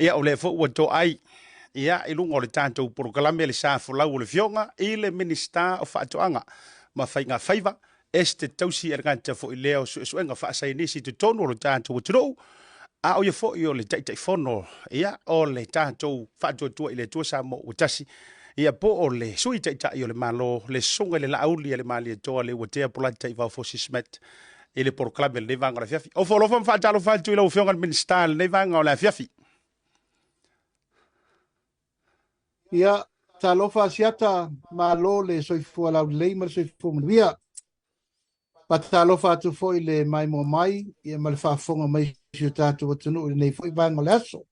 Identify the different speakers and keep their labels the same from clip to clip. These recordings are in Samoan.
Speaker 1: Ia, o lea foi ua toai ia i luga o le tatou polokalame le sa folau o le Afioga i le Minisita o Faatoaga ma Faiga Faiva, Esther Tausi, e le gata foi lea o suesuega faasaienisi i totonu o le tatou atunuu, a o ia foi o le Taitaifono ia o le tatou Faatuatua i le Atua Samoa ua Tasi, ia po o le Sui Taitai o le Malo, le Susuga i le Laauli a le Malietoa Leuatea Polata Ivaofosi Smith, i le polokalame i lenei vaega o le afiafi. Ofo alofa ma faatalofa atu i lau Afioga i le Minisita i lenei vaega o le afiafi.
Speaker 2: Ia, talofa Asiata, malo le soifua laulelei ma le soifua manuia. Faatalofa atu foi i le maimoa mai ia ma le faafofoga mai o si o tatou atunuu i lenei foi vaega o le aso.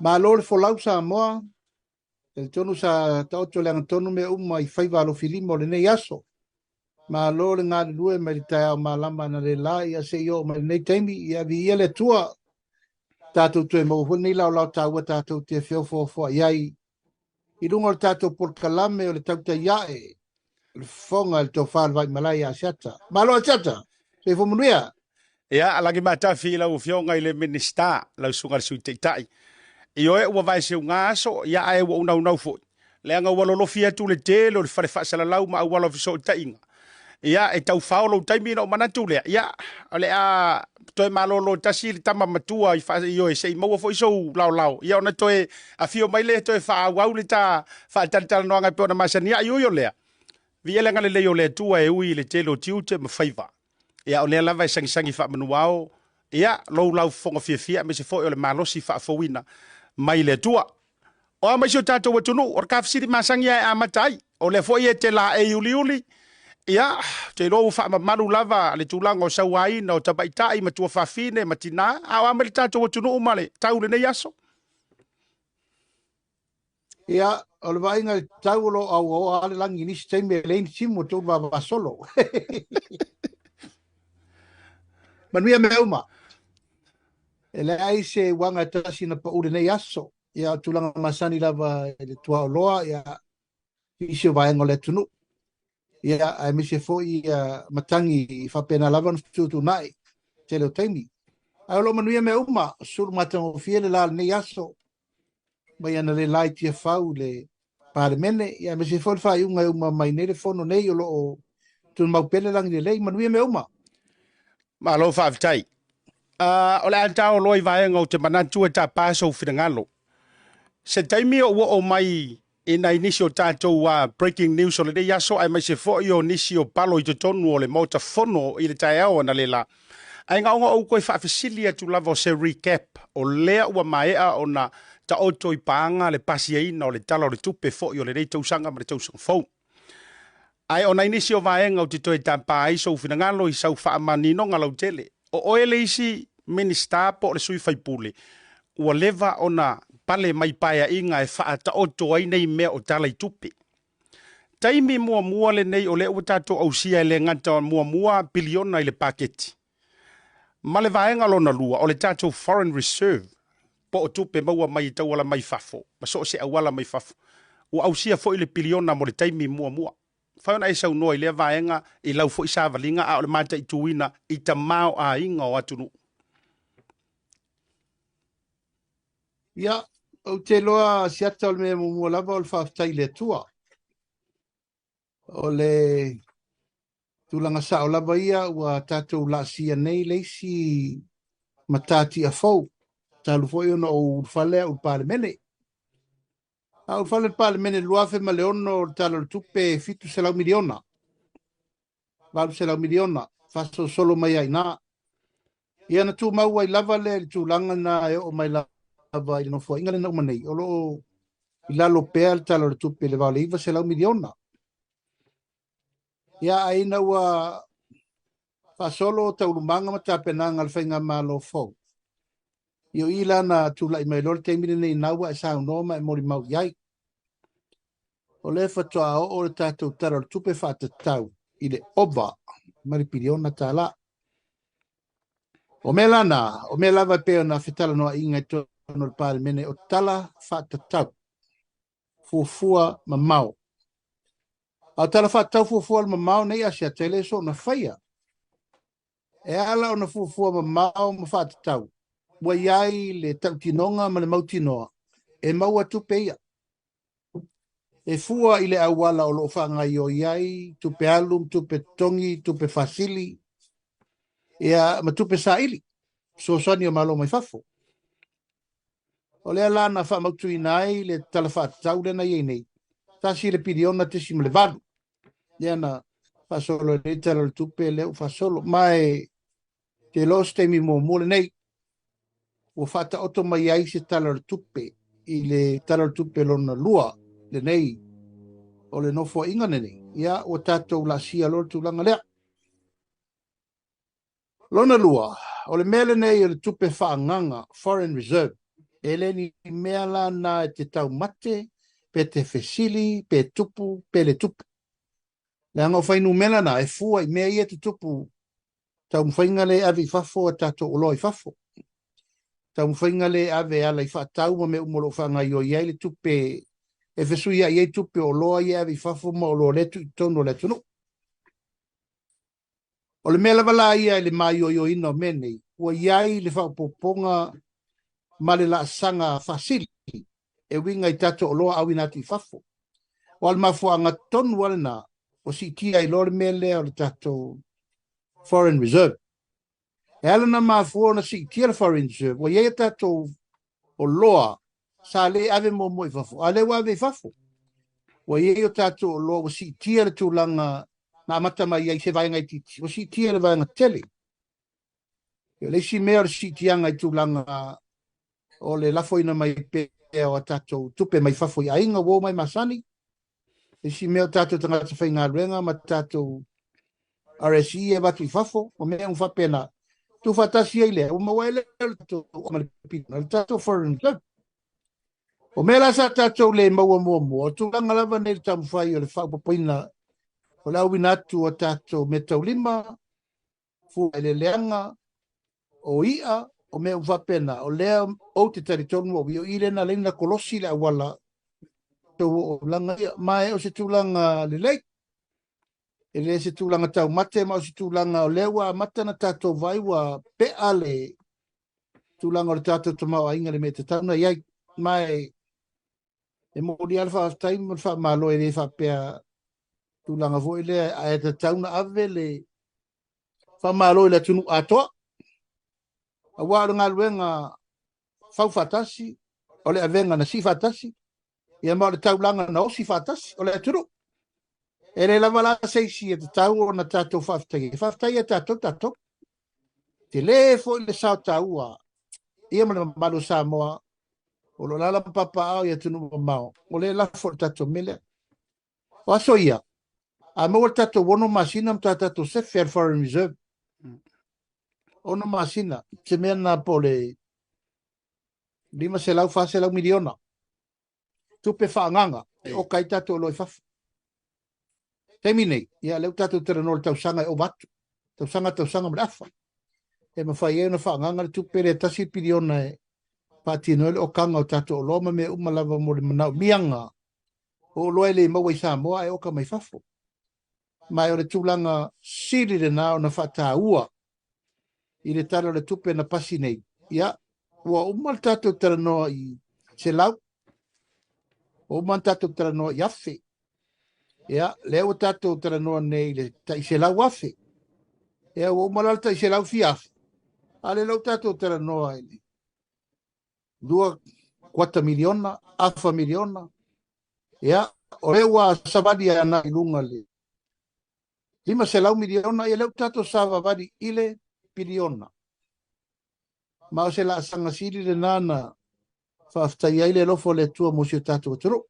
Speaker 2: Malo le folau Samoa, talitonu sa taoto i le agatonu mea uma i faiva alofilima o lenei aso. Malo le galulue mai le taeao malama analeila ia se i oo mai lenei taimi, ia viia le Atua. Tatou toe maua foi lenei laolao taua tatou te feofoofoai ai i luga o le tatou polokalame o le tautai ae o le fofoga i le tofa o le Vaimalae ia Asiata. Malo Asiata, soifua manuia.
Speaker 1: Ia, alagi matafi i lau Afioga i le Minisita, lau Susuga i le Sui Taitai. Ioe ua vaeseuga aso, ia ae ua ou naunau foi, leaga ua lolofi atu le tele o le fale faasalalau ma auala o fesootaiga. Ia, e tau fao lou taimi ona ou manatu lea, ia, o le a toe malolo tasi le tama matua i fa, ioe, se i maua foi sou laolao, ia ona toe afio mai lea toe faaauau le ta faatalatalanoaga e pei ona masani ai. Ui o lea, viia le agalelei o le Atua e ui i le tele o tiute ma faiva. Ia, o lea lava e sagisagi faamanuao, ia, lou laufofoga fiafia aemaise foi o le malosi faafouina mai le Atua. O a mai si o tatou atunuu, o le tafesili masani lava e amata ai. O lea foi e te laei uliuli, ia, ou te iloa ua faamamalu lava le tulaga o sauaina o tamaitai ma tuafafine ma tinā, a o a mai le tatou atunuu ma le tau i lenei aso?
Speaker 2: Ia, o le vaaiga i le tau o lo o auaoa lava le lagi i nisi taimi e leai ni timu o tou vavasolo. Manuia mea uma. E leai se uaga e tasi na pau lenei aso. Ia, o tulaga masani lava i le tuaoloa, ia, nisi o vaega o le atunuu. Ia, aemaise foi ia matagi faapena lava ona fetuutuunai tele o taimi. Ae o lo o manuia mea uma, sulu matagofie le la lenei aso. Mai analeila i Tiafau i le Palemene, ia aemaise foi le faaiuga e uma mai nei le fono nei o lo o tumau pea le lagi lelei. Manuia mea uma.
Speaker 1: Malo faafetai. O le a tao loa i vaega ou te manatu e tapa sou finagalo. Se taimi ou oo mai i nai nisi o tatou breaking news o lenei aso aemaise foi o nisi o palo i totonu o le Maota Fono i le taeao analeila. Ae na ona ou toe faafesili atu lava o se recap o lea ua maea ona taoto i paga le pasiaina o le Tala o le Tupe foi o lenei tausaga ma le tausaga fou. Ae o nai nisi o vaega ou te toe tapa ai sou finagalo i sau faamaninoga lautele. O oe le isi Minisita po o le sui faipule ua leva ona pale mai paeaiga e faataoto ai nei mea o tala i tupe. Taimi muamua lenei o lea ua tatou ausia e le gata muamua piliona i le paketi. Ma le vaega lona lua o le tatou foreign reserve po o tupe maua mai i tauala mai fafo ma so o se auala mai fafo. Ua ausia foi le piliona mo le taimi muamua. Mafai ona e saunoa i lea vaega i lau foi savaliga a o le mataituina i tamaoaiga o atunuu.
Speaker 2: Ia, ou te iloa Asiata o le mea muamua lava o le faafetai i le Atua. O le tulaga sao lava ia ua tatou laasia nei le isi matatia fou, talu foi ona ou ulufale au i le Palemene. A ulufale i le Palemene i le 2006 o le Tala o le Tupe e $700 miliona, $800 miliona, faasolosolo mai ai i ina. Ia na tumau ai lava lea i le tulaga lena e oo mai lava i le nofoaiga lea na uma nei, o lo o i lalo pea le Tala o le Tupe i le va o le $900 miliona. Ia, ae ina ua faasolo taualumaga ma tapenaga a le faigamalo fou, ia o i la na tulai mai loa le taimi lenei na ua e saunoa ma e molimau i ai. O lea faatoa oo le tatou Tala o le Tupe faatatau i le ova ma le piliona tala. O mea la na, o mea lava e pei ona fetalanoaiga i totonu o le Palemene o tala faatatau, fuafua mamao. A o tala faatatau fuafua mamao nei Asiata e le soona faia. E ala ona fuafua mamao ma faatatau, Ua i ai le tautinoga ma le mautinoa e maua tupe ia. E fua i le auala o lo o faagaoioi ai tupe alu ma tupe totogi, tupe faasili, ia ma tupe saili, fesoasoani o Malo mai fafo. O lea la na faamautuina ai le Tala Faatatau lea na i ai nei, $1.8 piliona, lea na faasolo ai nei Tala o le Tupe lea ua faasolo. Ma e te iloa o se taimi muamua lenei ua faataoto mai ai se Tala o le Tupe i le Tala o le Tupe lona lua lenei o le Nofoaiga lenei, ia ua tatou laasia loa le tulaga lea. Lona lua, o le mea lenei o le tupe faaagaga, foreign reserve, e le ni mea la na e te taumate, pe te fesili, pe tupu, pe le tupu. Leaga o fuainumera na e fua i mea ia e tutupu, taumafaiga lea e ave i fafo a tatou oloa i fafo, taumafaiga lea e ave e ala i faatau ma mea uma o lo o faagaoioi ai le tupe e fesuiai ai tupe o oloa ia e ave i fafo ma oloa lea e tuu i totonu o le atunuu. O le mea lava la ia i le maioioina o mea nei, ua i ai le faaopoopoga ma le laasaga faasili e uiga i tatou oloa auina atu i fafo. Aua o le mafuaaga tonu lava lena ua siitia ai loa le mea lea o le tatou foreign reserve. E ala ona mafua ona siitia le foreign reserve, ua i ai a tatou oloa sa le ave muamua i fafo, a o lea ua ave i fafo. Ua i ai o tatou oloa ua siitia le tulaga na amata mai ai se vaega itiiti, ua siitia le vaega tele. O le isi mea o le siitiaga i tulaga o le lafoina mai pea o a tatou tupe mai fafo i aiga ua omai masani, le isi mea o tatou tagata faigaluega ma tatou RSE e avatu i fafo, o mea uma faapena, tuufaatasi ai lea, ua maua ai lea o le tatou ma le piliona, le tatou foreign reserve. O mea la sa tatou le maua muamua, o tulaga lava nei le taumafai o le faaopoopoina o le auina atu o tatou meataulima, fua eleeleaga, o i'a, o mea uma faapena, o lea ou te talitonu au ia, o i lea na ala ai ona kolosi le auala o tulaga ia. Ma e o se tulaga lelei, e le se tulaga taumate, ma o se tulaga o lea ua amata ona tatou vaai ua pea le tulaga o le tatou tamaoaiga i le mea e tatau ona i ai. Ma e momoli lava le faafetai ma le faamalo, e le faapea tulaga foi lea, ae tatau ona ave le faamalo i le atunuu atoa, aua o le galuega fau faatasi, o le avega na sii faatasi, ia ma o le taulaga na osi faatasi, o le atunuu. E le lava la se isi e tatau ona tatou faafetaia, e faafetaia tatou tatou. Tele foi le sao taua ia ma le mamalu o Samoa, o lo o alaala ma papaaao i atunuu mamao, o lea e lafo i le tatou mea lea. O aso ia, a maua le tatou 6 masina ma tatou sefe a le Foreign Reserve. 6 masina, se mea na po o le 500, 400 miliona. Tupe faaagaga e oka ai tatou oloa i fafo. Taimi nei, ia lea ua tatou talanoa i le tausaga e ova atu. Tausaga, tausaga ma le afa. E mafai ai ona faaagaga le tupe lea 1 piliona e faatino ai le okaga o tatou oloa ma mea uma lava mo le manaomiaga o oloa e le maua i Samoa ae oka mai fafo. Ma o le tulaga sili lena ona faataua i le Tala o le Tupe na pasi nei. Ia, ua uma le tatou talanoa i 100, ua uma le tatou talanoa i 1,000. Ia, lea ua tatou talanoa nei i le tai 100,000. Ia, ua uma la le tai selau fia afe. A lea ua tatou talanoa i le 2 kuata miliona, afa miliona. Ia, o lea ua savali ana i luga le 500 miliona, ia lea ua tatou savavali i le piliona. Ma o se laasaga sili lena na faafetai ai le alofa o le Atua mo si o tatou atunuu.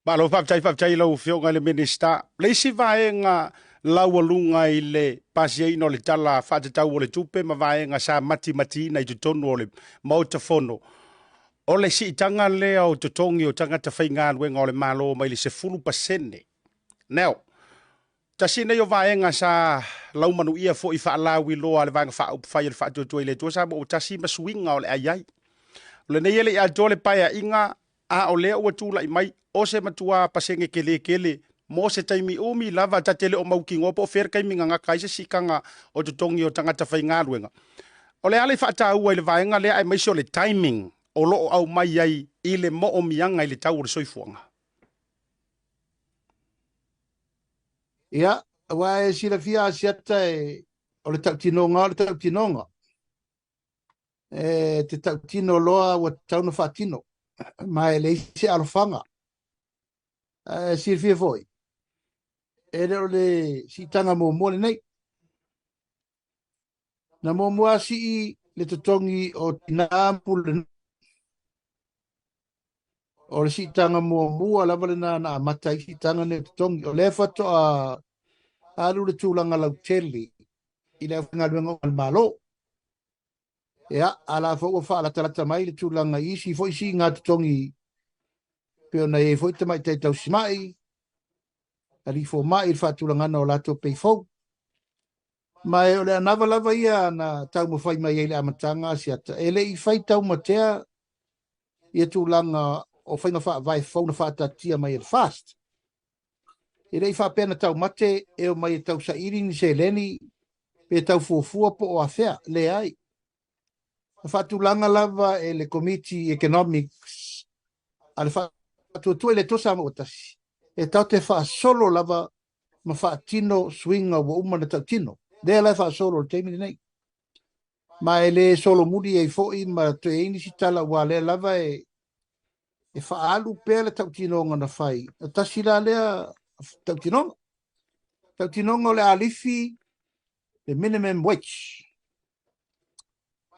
Speaker 1: Malo faafetai, faafetai i lau Afioga i le Minisita. Le isi vaega laualuga i le pasiaina o le Tala Faatatau o le Tupe ma vaega sa matimatiina i totonu o le Maota Fono, o le siitaga lea o totogi o tagata faigaluega o le Malo mai le 10%. Now, tasi nei o vaega sa laumanuia foi faalauiloa a le Vaega Faaupufai a le Faatuatua i le Atua Samoa ua tasi ma suiga o le ai ai. O lenei e le i atoa le paeaiga a o lea ua tulai mai o se matua pasene tele tele mo se taimi umi lava ta te le o mautinoa po o fea le taimi gagata ai se siitaga o totogi o tagata faigaluega. O le a le faataua i le vaega lea aemaise o le timing o lo o aumai ai i le moomiaga i le tau o le soifuaga?
Speaker 2: Ia, aua e silafia Asiata e, o le tautinoga o le tautinoga. E te tautino loa ua tatau ona faatino, ma e leai se alofaga. Ae silafia foi, e le o le siitaga muamua lenei. Na muamua sii le totogi o tinā ma pulenuu. O le siitaga muamua lava lena na amata ai siitaga nei o totogi. O lea faatoa alu le tulaga lautele i le aufaigaluega a le Malo. Ia, a la foi ua faalatalata mai le tulaga i isi foi siiga totogi pei ona i ai foi tamaitai tausimai, alii fomai i le faatulagaga o latou pei fou. Ma e o le anava lava ia na taumafai mai ai i le amataga Asiata, e le i fai taumatea ia tulaga o faiga faavae fou na faataatia mai e le FAST. E le i faapea na taumate e omai e tausaili ni seleni pe tau fuafua po o afea, leai. Na faatulaga lava e le Komiti Economics a le Faatuatua i le Atua Samoa ua Tasi, e tatou te faasolo lava ma faatino suiga ua uma ona tautino. Lea la e faasolo i le taimi lenei. Ma e le solomuli ai foi ma toe i ai nisi tala aua o lea lava e faaalu pea le tautinoga na fai. O tasi la lea tautinoga. Tautinoga o le a lifi le minimum wage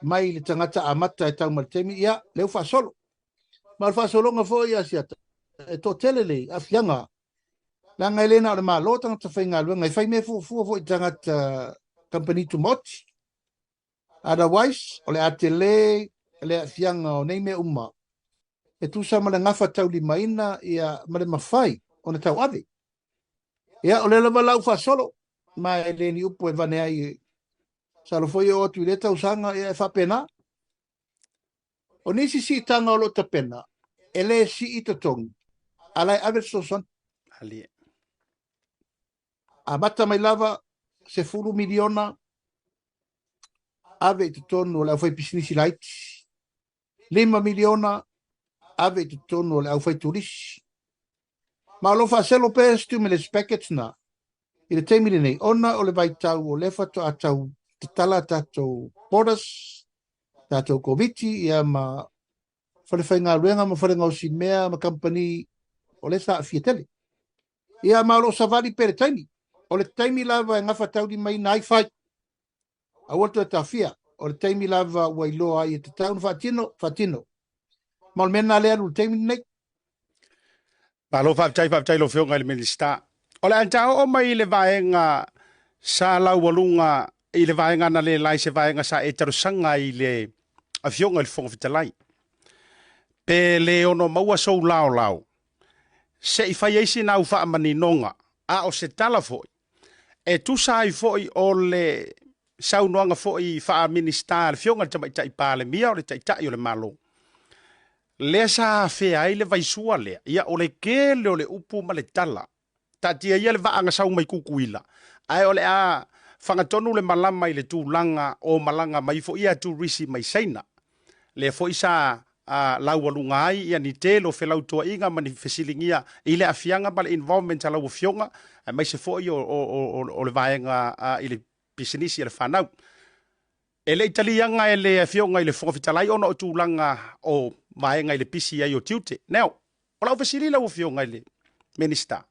Speaker 2: mai le tagata amata e tau mai le taimi, ia, lea ua faasolo. Ma o le faasologa foi Asiata, e toatele le aafiaga, leaga e le na o le Malo tagata faigaluega, e fai mea fuafua foi i tagata kamupani tumaoti. Otherwise, o le a tele le aafiaga o nei mea uma, e tusa ma le gafataulimaina ia, ma le mafai ona tauave. Ia, o lea lava la ua faasolo, ma e le ni upu e vane ai, masalo foi e oo atu i lea tausaga, ia e faapena. O nisi siitaga o lo o tapena, e le sii totogi, a la e ave le fesoasoani.
Speaker 1: Alie.
Speaker 2: Amata mai lava 10 miliona ave i totonu o le aufaipisinisi laiti, 5 miliona ave i totonu o le aufaitulisi. Ma o lo o faaselo pea stimulus package na i le taimi lenei, ona o le vaitau o lea faatoa tau tatala tatou borders, tatou Koviti, ia ma falefaigaluega ma falegaosimea ma kamupani o lea sa aafia tele. Ia ma o lo o savali pea le taimi. O le taimi lava e gafataulimaina ai fai, aua le toe taofia. O le taimi lava ua iloa ai e tatau ona faatino, faatino. Ma o le mea lena lea e alu i le taimi lenei.
Speaker 1: Malo faafetai, faafetai i lau Afioga i le Minisita. O le a ta oo mai i le vaega sa laualuga i le vaega analeila i se vaega sa e talosaga i le Afioga i le Fofoga Fetalai. Pe le ono maua sou laolao, se i fai ai sina au faamaninoga, a o se tala foi, e tusa ai foi o le saunoaga foi faa-Minisita a le Afioga i le Tamaitai Palemia, o le Taitai o le Malo, lea sa afea ai le vaisua lea, ia o le tele o le upu ma le tala, taatia ia le vaa na sau mai Tutuila, ae o le a fagatonu le malama i le tulaga o malaga mai foi ia turisi mai Saina, lea foi sa laualuga ai ia ni tele o felautoa'iga ma ni fesiligia i le aafiaga ma le involvement a lau Afioga, aemaise foi o le vaega i le pisinisi a le fanau. E le i taliaga e le Afioga i le Fofoga Fetalai ona o tulaga o vaega i le pisi ai o tiute. Now, o lau fesili lau Afioga i le Minisita,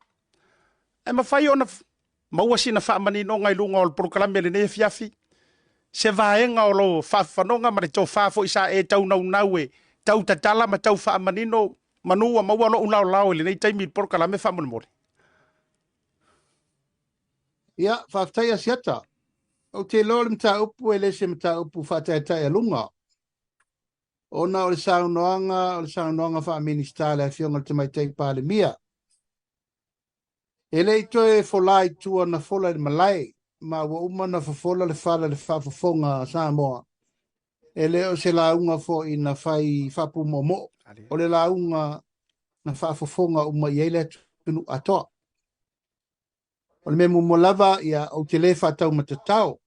Speaker 1: e mafai ona maua sina faamaninoga i luga o le polokalame i lenei afiafi, se vaega o lo faafanoga ma le tofa foi sa e taunaunau e tau tatala ma tau faamanino manu ua maua lou laolao i lenei taimi i le polokalame faamolemole?
Speaker 2: Ia, faafetai Asiata. Ou te iloa o le mataupu e le se mataupu faataetaealuga, ona o le saunoaga, o le saunoaga faa-Minisita a le Afioga i le Tamaitai Palemia. E le i toe fola i tua na fola i le malae, ma ua uma ona fofola le fala i le faafofoga a Samoa. E le o se lauga foi na fai faapumoomoo, o le lauga na faafofoga uma i ai le atunuu atoa. O le mea muamua lava, ia, ou te le faataumatatao.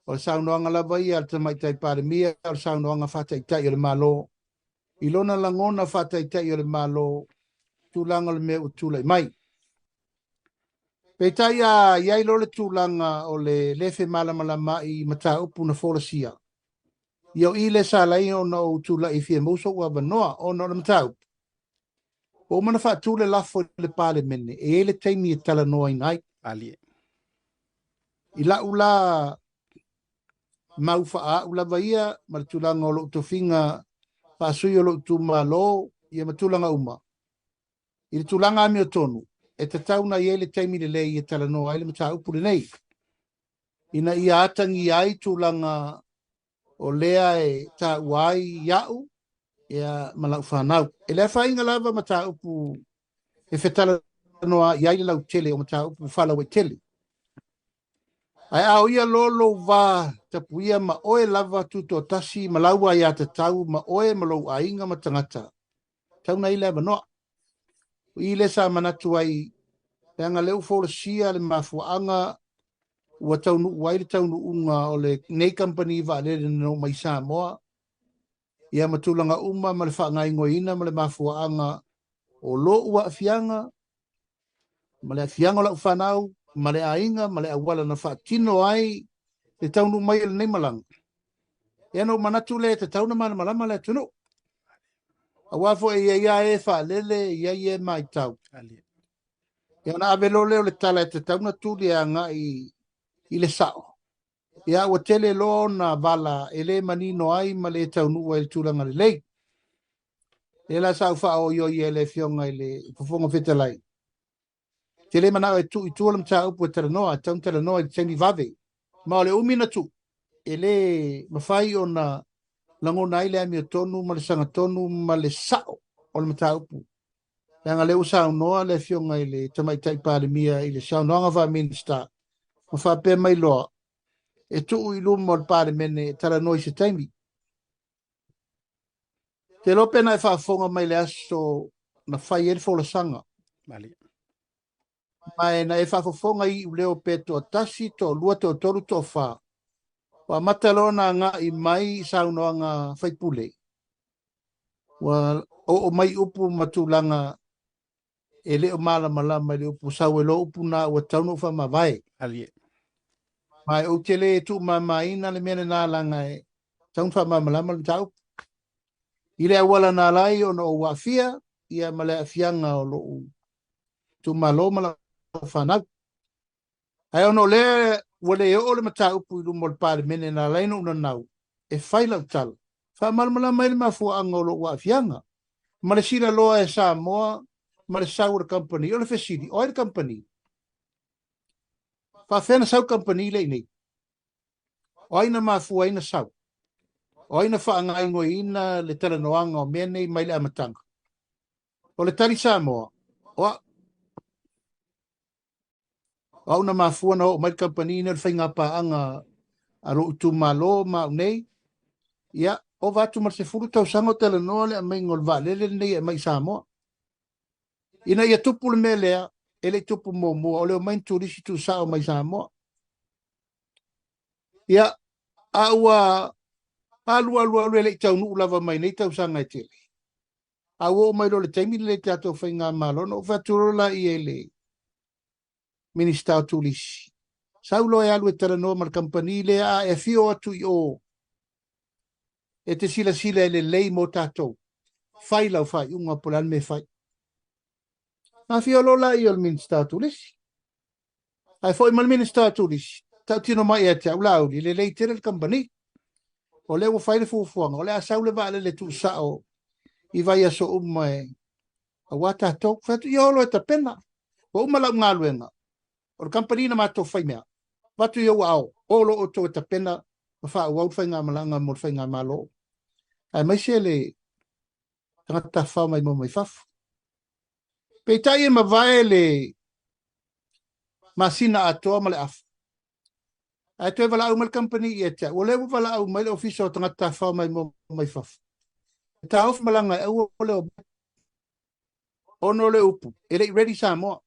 Speaker 2: O le saunoaga lava ia a le Tamaitai Palemia, o le saunoaga faataitai o le Malo, i lona lagona faataitai o le Malo, tulaga o le mea ua tulai mai. Peitai a i ai loa le tulaga o le le femalamalamaai i mataupu na folasia, ia o i lea sa ala ai ona ou tulai e fia maua so'u avanoa ona o le mataupu. Ua uma ona faatu le lafo i le Palemene, e i ai le taimi e talanoaina ai.
Speaker 1: Malie.
Speaker 2: I la'u la mau faaa'u lava ia ma le tulaga o lo'u tofiga faasui o lo'u itumalo ia ma tulaga uma i le tulaga amiotonu, e tatau ona i ai le taimi lelei e talanoa ai le mataupu lenei ina ia atagia ai tulaga o lea e taua ai ia'u ia ma la'u fanau. E le afaina lava mataupu e fetalanoa i ai le lautele o mataupu faalauaitele. Ae a o ia loa lou va tapuia ma oe lava tutoatasi ma lau aiatatau ma oe ma lou aiga ma tagata, tatau ona i ai le avanoa. O i lea sa manatu ai, leaga lea ua folasia le mafuaaga ua taunuu ai le taunuuga o lenei kamupani vaalele na oo mai i Samoa, ia ma tulaga uma ma le faagaoioiina ma le mafuaaga o lo'u aafiaga ma le aafiaga o la'u fanau ma le aiga ma le auala na faatino ai le taunuu mai o lenei malaga. Ia na ou manatu lea e tatau ona malamalama le atunuu. Aua foi e i ai lava e faalele, e i ai e matau. Ia ona ave loa lea o le tala e tatau ona tuli e agai i le sa'o. Ia ua tele loa ona vala e le manino ai ma le taunuu ai i le tulaga lelei. Lea la sa ou faaoioi ai i le Afioga i le Fofoga Fetalai. Ou te le manao e tuu i tua le mataupu e talanoa, e tatau ona talanoa i le taimi vave. Ma o le umi na tuu, e le mafai ona lagona ai le amiotonu ma le sagatonu ma le sa'o o le mataupu. Leaga lea ua saunoa le Afioga i le Tamaitai Palemia i le saunoaga faa-Minisita, ma faapea mai loa, e tuu i luma o le Palemene e talanoa i se taimi. Te iloa pe na e faafofoga mai i le aso na fai ai le folasaga.
Speaker 1: Malie.
Speaker 2: Ma e na e faafofoga i iuleo pe toatasi, toalua, toatolu, toafa. Ua amata loa ona agai mai i saunoaga faipule. Ua oo mai upu ma tulaga e le o malamalama i le upu sau e loa upu na ua tatau ona ou faamavae.
Speaker 1: Malie.
Speaker 2: Ma e ou te le tuumamaina le mea lena leaga e tatau ona faamalamalama le mataupu. I le auala na ala ai ona ou aafia ia ma le aafiaga o lou itumalo ma lau fanau. Ae ona o lea ua le oo le mataupu i luma o le Palemene na ala ai ona ou nanau e fai lau tala, faamalamalama ai le mafuaaga o lou aafiaga ma le silaloa e Samoa ma le sau o le kamupani. O le fesili, o ai le kamupani? Faafefea na sau kamupani lea i inei? O ai na mafua ai na sau? O ai na faagaoioiina le talanoaga o mea nei mai le amataga? O le tali Samoa, o au. O au na mafua na oo mai le kamupani nei o le faigapaaga a lou itumalo ma au nei. Ia, ova atu ma le 10 tausaga o talanoa le aumaiga o le vaalele lenei e aumai i Samoa. Ina ia tupu le mea lea, e le i tupu muamua, o le omai ni turisi tuusao mai Samoa. Ia, a ua alu alu alu e le i taunuu lava mai nei tausaga e tele. A ua oo mai loa i le taimi lenei i le tatou faigamalo, ona ou fai atu loa lea i le Minisita o Turisi, sau loa e alu e talanoa ma le kamupani lea, a e afio atu i o e te silasila e lelei mo tatou, fai lau faaiuga po o le a le mea e fai. Na afio loa lea o le Minisita o Turisi. Ae foi mai le Minisita o Turisi, tautino mai ia te au, Laauli, lelei tele le kamupani. O lea ua fai le fuafuaga, o le a sau le vaalele tuusao i vaiaso uma e aua tatou. Fai atu, ia o loa e tapena. Ua uma lau galuega, o le kamupani na matou faimea, avatu i ou aao, o loa outou e tapena ma faaauau le faigamalaga mo le faigamalo, aemaise le tagata tafafao maimoa mai fafo. Peitai e mavae le masina atoa ma le afa, ae toe valaau mai le kamupani ia te au, o lea ua valaau mai le Ofisa o Tagata Tafafao Maimoa mai Fafo, e taofi malaga e aua le omai, ona o le upu, e le i ready Samoa.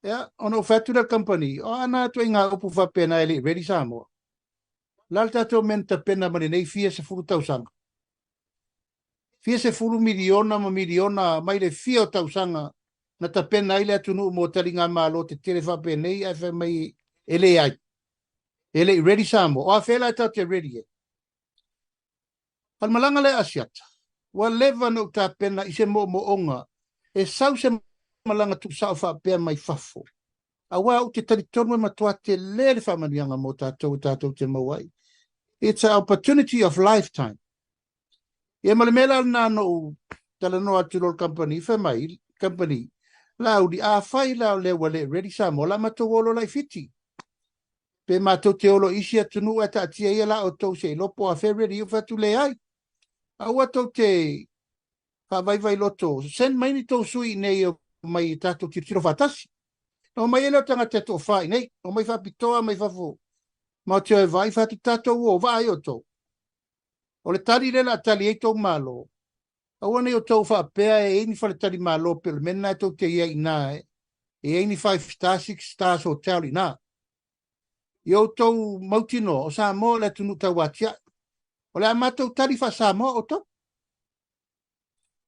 Speaker 2: Ia, ona ou fai atu lea i le kamupani, o a na ituaiga upu faapena e le i ready Samoa? O le a le tatou mea na tapena ma lenei fia sefulu tausaga? Fia sefulu miliona ma miliona mai le fia o tausaga na tapena ai le atunuu mo taligamalo tetele faapenei ae fai mai e leai. E le i ready Samoa. O afea la e tatou te ready ai? O le malaga lea a Asiata, ua leva ona ou tapena i se moomooga e sau se malaga tuusao faapea mai fafo, aua ou te talitonu e matua tele le faamanuiaga mo tatou e tatou te maua ai. It's a opportunity of lifetime. Ia ma le mea la lena na ou talanoa atu loa i le kamupani, fai mai kamupani, Laauli, afai la o lea ua le ready Samoa, o le a matou o loa la i Fiti. Pe matou te o loa i isi atunuu ae taatia ia la outou se i iloa po o afea ready. Ou fai atu, leai, aua tou te faavaivai loto, send mai ni tou sui i nei e omai e tatou tilotilo faatasi. Na omai ai lea o tagata e toafa i nei, omai faapitoa mai fafo, matou te o e vaai, fai atu tatou o, vaai outou. O le tali lea o le a tali ai tou Malo, aua ne i outou faapea e i ai ni faletalimalo pei o le mea lena e tou te i ai i ina, e i ai ni five star, six stars hotel i ina. I outou mautinoa, o Samoa o le atunuu tauatiae. O le a matou tali faa-Samoa outou.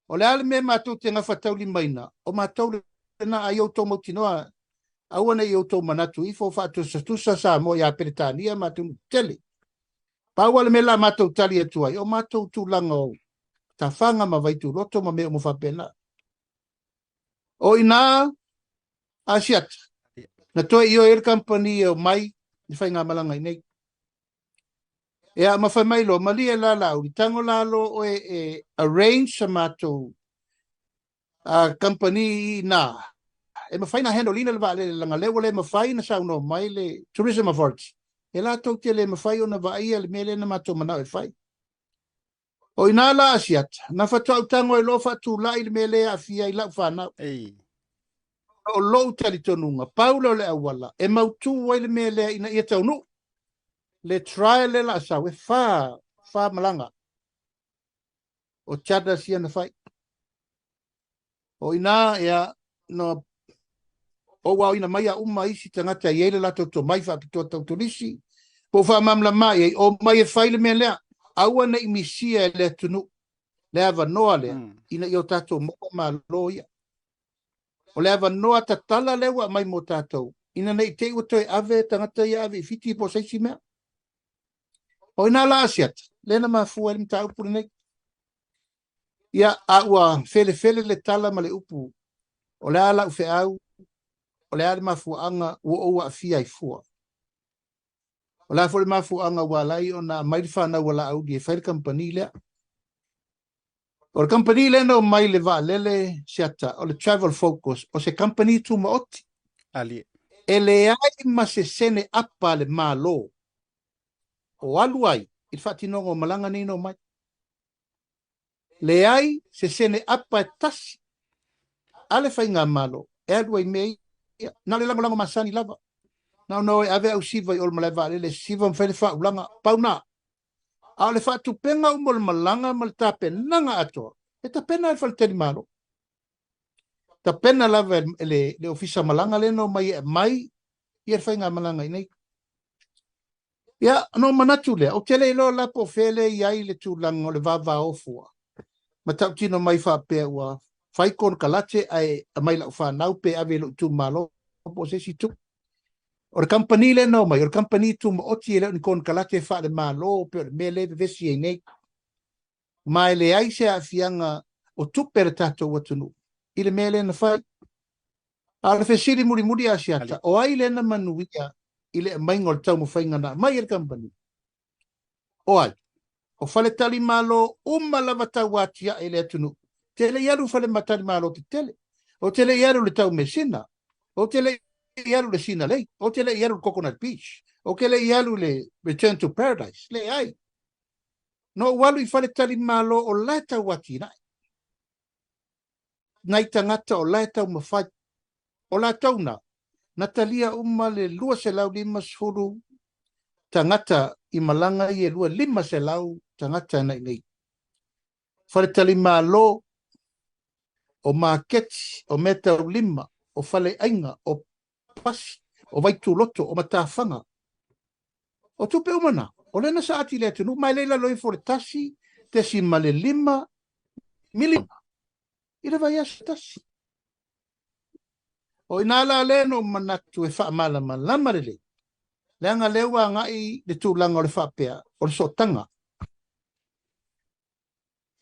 Speaker 2: O le a le mea matou te gafataulimaina, o matou lena, a i outou mautinoa, aua ne i outou manatu ifo faatusatusa Samoa ia Peretania ma atunuu tetele. Pau lava le mea la matou tali atu ai, o matou tulaga o tafaga ma vaituloto ma mea uma faapena. O i ina Asiata, na toe ioe ai le kamupani e omai i faigamalaga i nei. Ia, ma fai mai loa, malie la Laauli, tago la loa oe e arrange sa matou kamupani i ina, e mafai ona handle ina le vaalele, leaga lea ua le mafai ona saunoa mai le Tourism Authority, e latou te le mafai ona vaaia le mea lea na matou manao e fai. O i ina la Asiata, na faatoa ou tago ai loa faatulai le mea lea e aafia ai lau fanau.
Speaker 1: Ei.
Speaker 2: O lou talitonuga, pau lea o le auala e mautu ai le mea lea ina ia taunuu. Le trial lea o le a sau, e fa malaga o charters ia na fai. O i ina, ia, na ou aoina mai a uma isi tagata e i ai le latou tomai faapitoa tau turisi, po o faamalamalama i ai, omai e fai le mea lea, aua ne i misia e le atunuu le avanoa lea, ina ia o tatou maua malo ia. O le avanoa tatala lea ua aumai mo tatou, ina ne i te i ua toe ave tagata ia ave i Fiti po o se isi mea. O i ina la Asiata, lea na mafua ai le mataupu lenei. Ia, a ua felefele le tala ma le upu, o le a lau feau, o le a le mafuaaga ua ou aafia ai fua. O le a foi le mafuaaga ua ala ai ona aumai le fanau a Laauli e fai le kamupani lea. O le kamupani lea na omai i le vaalele Siata, o le Travel Focus, o se kamupani tumaoti.
Speaker 1: Alie.
Speaker 2: E leai ma se sene apa a le Malo o alu ai i le faatinoga o malaga nei na omai. Leai se sene apa e tasi a le faigamalo e alu ai i mea ia. Na o le lagolago masani lava. Na ona o e ave au siva i o i le malae vaalele e siva ma fai le faaulaga, pau na. A o le faatupega uma o le malaga ma le tapenaga atoa, e tapena e le faletalimalo. Tapena lava e le ofisa malaga lea na omai e aumai ia le faigamalaga i inei. Ia, ona ou manatu lea, ou te le iloa la po o fea lea e i ai le tulaga o le vavao fua. Matautino mai faapea ua fai konekarate ae aumai lau fanau pe ave i lou itumalo po o se isi itu. O le kamupani lea na omai, o le kamupani tumaoti e le o ni konekarate faale-Malo pei o le mea lea e vevesi ai nei. Ma e leai se aafiaga o tupe a le tatou atunuu i le mea lea na fai. A o le fesili mulimuli a Asiata, o ai lea na manuia i le aumaiga o le taumafaiga na aumai e le kamupani? O ai? O faletalimalo uma lava tau atiae i le atunuu. Te le i alu i faletalimalo tetele. Ou te le i alu i le Taumeasina. Ou te le i alu i le Sinalei. Ou te le i alu i le Coconut Beach. Ou te le i alu i le Return to Paradise. Leai. Na ou alu i faletalimalo o la e tau atinae. Nai tagata o la e taumafai. O latou na, na talia uma le 250 tagata i malaga ia e 250 tagata na i nei. Faletalimalo, o maketi, o meataulima, o faleaiga, o Pasi, o Vaituloto, o Matafaga. O tupe uma na, o lea na saati i le atunuu, ma e le i lalo ifo o le 1.5 miliona i le vaiaso e tasi. O i ina la lea na ou manatu e faamalamalama lelei, leaga lea ua agai le tulaga o le faapea, o le sootaga.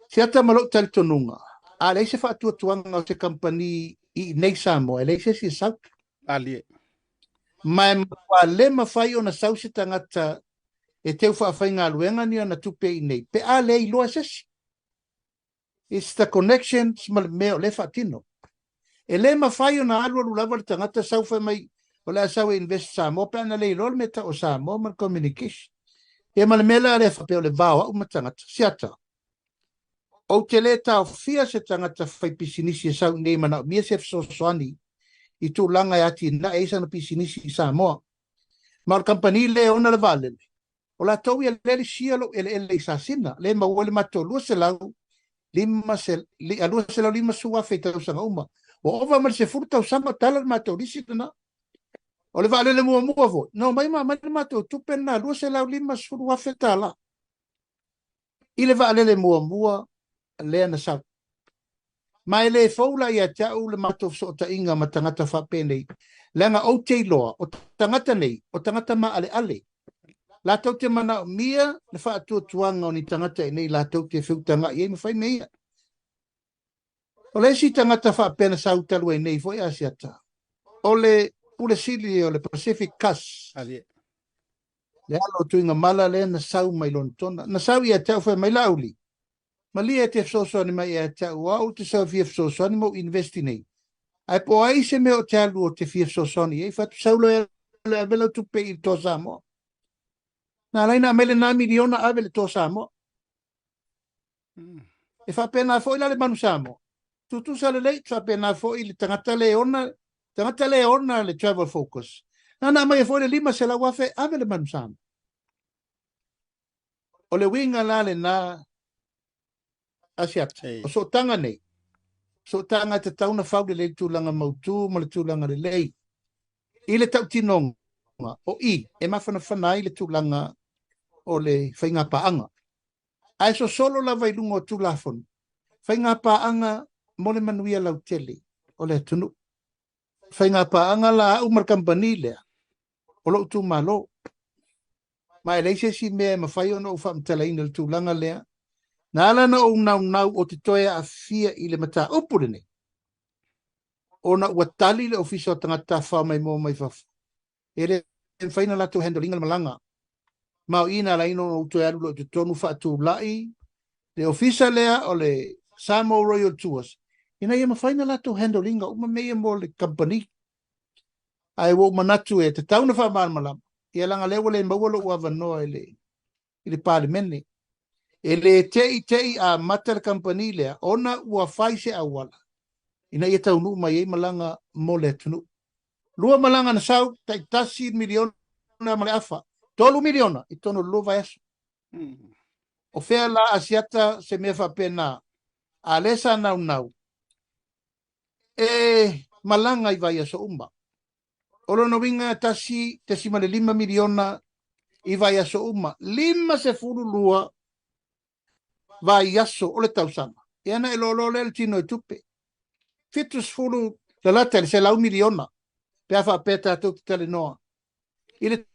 Speaker 2: Siata ma lou talitonuga, a leai se faatuatuaga o se kamupani i inei Samoa, e leai se isi e sau.
Speaker 1: Malie.
Speaker 2: Ma e matua le mafai ona sau se tagata e teu faafaigaluega ni ana tupe i inei, pe a le iloa e se isi. It's the connections ma le mea o lea e faatino. E le mafai ona alualu lava le tagata sau fai mai o le a sau e invest Samoa pe ana le iloa le mea tau o Samoa ma le communication. Ia ma le mea la lea faapea o le va o au ma tagata. Siata, ou te le taofia se tagata fai pisinisi e sau i nei manaomia se fesoasoani i tulaga e atinae ai sana pisinisi i Samoa. Ma o le kamupani lea e ona le vaalele, O latou ia lea lisia lou eleele i Sasina, lea e maua ai le matou 250,000 i tausaga uma. Ua ova ma le 10 tausaga o tala le matou lisi lena. O le vaalele muamua foi, na omai ma aumai le matou tupe lena, $250,000 i le vaalele muamua lea na sau. Ma e le fou la ia te au le matou fesootaiga ma tagata faapenei, leaga ou te iloa, o tagata nei, o tagata maaleale. Latou te manaomia le faatuatuaga o ni tagata i inei latou te feutaga'i ai ma fai mea ia. O le isi tagata faapea na sau talu ai nei foi Asiata, o le Pule Sili o le Pacific Cus, le alo o Tuigamala lea na sau mai Lonetona. Na sau ia te au fai mai, Laauli, Malie e te fesoasoani mai ia te au, o au ou te sau e fia fesoasoani ma ou invest i nei. Ae po o ai se mea o te alu o te fia fesoasoani i ai, fai atu sau loa e ave lau tupe i le Toa Samoa. Na ala ai na aumai lena miliona ave i le Toa Samoa. E faapena foi la le Manu Samoa. Tutusa lelei, faapena foi le tagata le ona, tagata le ona le Travel Focus. Na na aumai foi le 500,000 ave le Manu Samoa. O le uiga la lena Asiata, o sootaga nei, sootaga e tatau ona fau lelei le tulaga mautu ma le tulaga lelei i le tautinoga o i e mafanafana ai le tulaga o le faiga paaga. Ae sosolo lava i luga o Tulafono, faiga paaga mo le manuia lautele o le atunuu. Faiga paaga la au ma le kamupani lea, o lou itumalo. Ma e leai se isi mea e mafai ona ou faamatalaina i le tulaga lea. Na ala ona ou naunau ou te toe aafia i le mataupu lenei, ona ua tali le Ofisa o Tagata Tafafao Maimoa mai Fafo, e le mafai ona latou handle ina le malaga. Ma o i na ala ai ona ou toe alu loa i totonu faatulai le ofisa lea o le Samoa Royal Tours, ina ia mafai ona latou handle ina uma mea ia mo le kamupani. Ae ua ou manatu e tatau ona faamalamalama, ia leaga lea ua le maua lou avanoa i le, i le Palemene. E le te i te i amata le kamupani lea ona ua fai se auala ina ia taunuu mai ai malaga mo le atunuu. Lua malaga na sau, taitasi miliona ma le afa, 3 miliona i totonu o le 2 vaiaso. O fea la Asiata se mea faapena, a lea sa naunau e malaga i vaiaso uma. O lona uiga 1.5 miliona i vaiaso uma, 52 vaiaso o le tausaga. Ia na e loaloa lea le tino i tupe. 70 lalata i le 100 miliona pe a faapea tatou te talanoa i le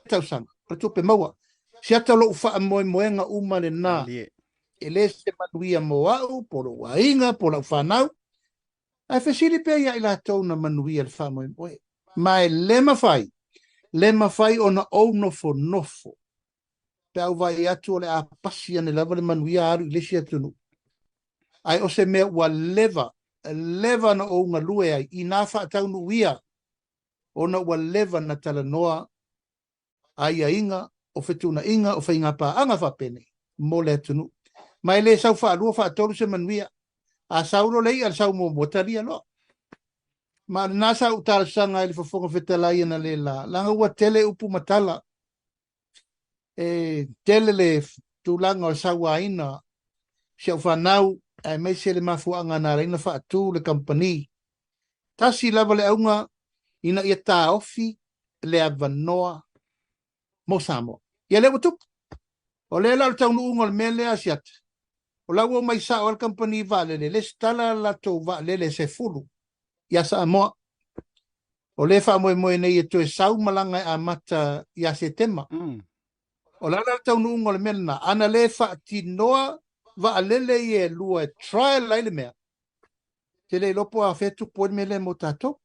Speaker 2: tausaga o le tupe maua. Siata lou faamoemoega uma lena. E le se manuia mo au, po lou aiga, po lau fanau. Ae fesili pea ia i latou na manuia le faamoemoe. Ma e le mafai, le mafai ona ou nofonofo pe a ou vaai atu o le a pasi ane lava le manuia alu i le isi atunuu. Ae o se mea ua leva, leva na ou galue ai inā faataunuu ia, ona ua leva na talanoa aiaiga, o fetuunaiga, o faigapaaga faapenei mo le atunuu. Ma e le sau faalua faatolu se manuia. A sau loa le i'a le sau muamua, talia loa. Ma o lena sa ou talosaga ai i le Fofoga Fetalai analeila, leaga ua tele upu ma tala. E tele le tulaga o le sauaina si au fanau, aemaise le mafuaaga na ala ai ona faatu le kamupani. Tasi lava le auga, Ina ia taofi le avanoa mo Samoa. Ia lea ua tupu. O lea la o le taunuuga o le mea lea Asiata, o la ua omai sao lava le kamupani vaalele, lesitala latou vaalele e 10 ia Samoa. O lea e faamoemoe nei e toe sau malaga e amata ia Setema. O le a la le taunuuga o le mea lena? Ana le faatinoa vaalele ia e lua e trial ai le mea, te le iloa po o afea tupu ai le mea lea mo tatou.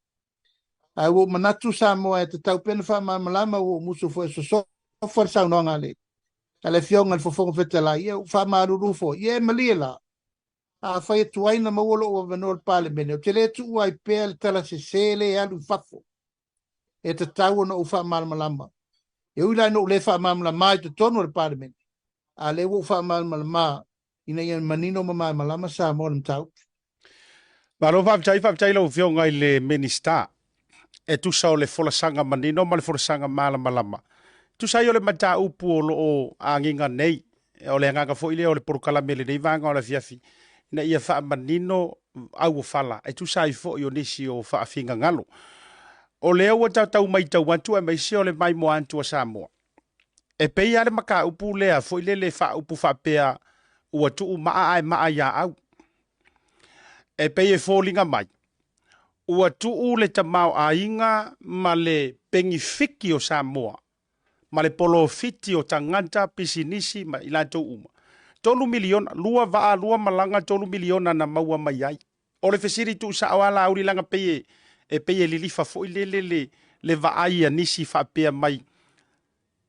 Speaker 2: Ae ua ou manatu Samoa e tatau pea ona faamalamalama, ua ou musu foi e sosofa le saunoaga a le a le Afioga i le Fofoga Fetalai, ia ua faamalulu foi, ia e malie la, afai e tuai ona maua lou avanoa i le Palemene, ou te le tuua ai pea le tala sese lea e alu i fafo, e tatau ona ou faamalamalama. E ui la ina ou le faamalamalama i totonu o le Palemene, a o lea ua ou faamalamalama ina ia manino ma malamalama Samoa i le mataupu.
Speaker 1: Malo faafetai, faafetai lau Afioga i le Minisita e tusa o le folasaga manino ma le folasaga malamalama. Tusa ai o le mataupu o lo o agiga nei, o le agaga foi lea o le polokalame i lenei vaega o le afiafi, ina ia faamanino auofala e tusa ai foi o nisi o faafigagalo. O lea ua tatou matau atu aemaise o le maimoa atu a Samoa, E pei lava le mataupu lea foi lele faaupu faapea ua tuu maa ae maa ia au. E pei e foliga mai, ua tuu le tamaoaiga ma le penifiki o Samoa ma le polofiti o tagata, pisinisi ma i latou uma. $3 miliona, lua vaa, lua malaga, $3 miliona na maua mai ai. O le fesili tuusao lava Laauli leaga pei e, e pei e lilifa foi lele le, le vaai a nisi faapea mai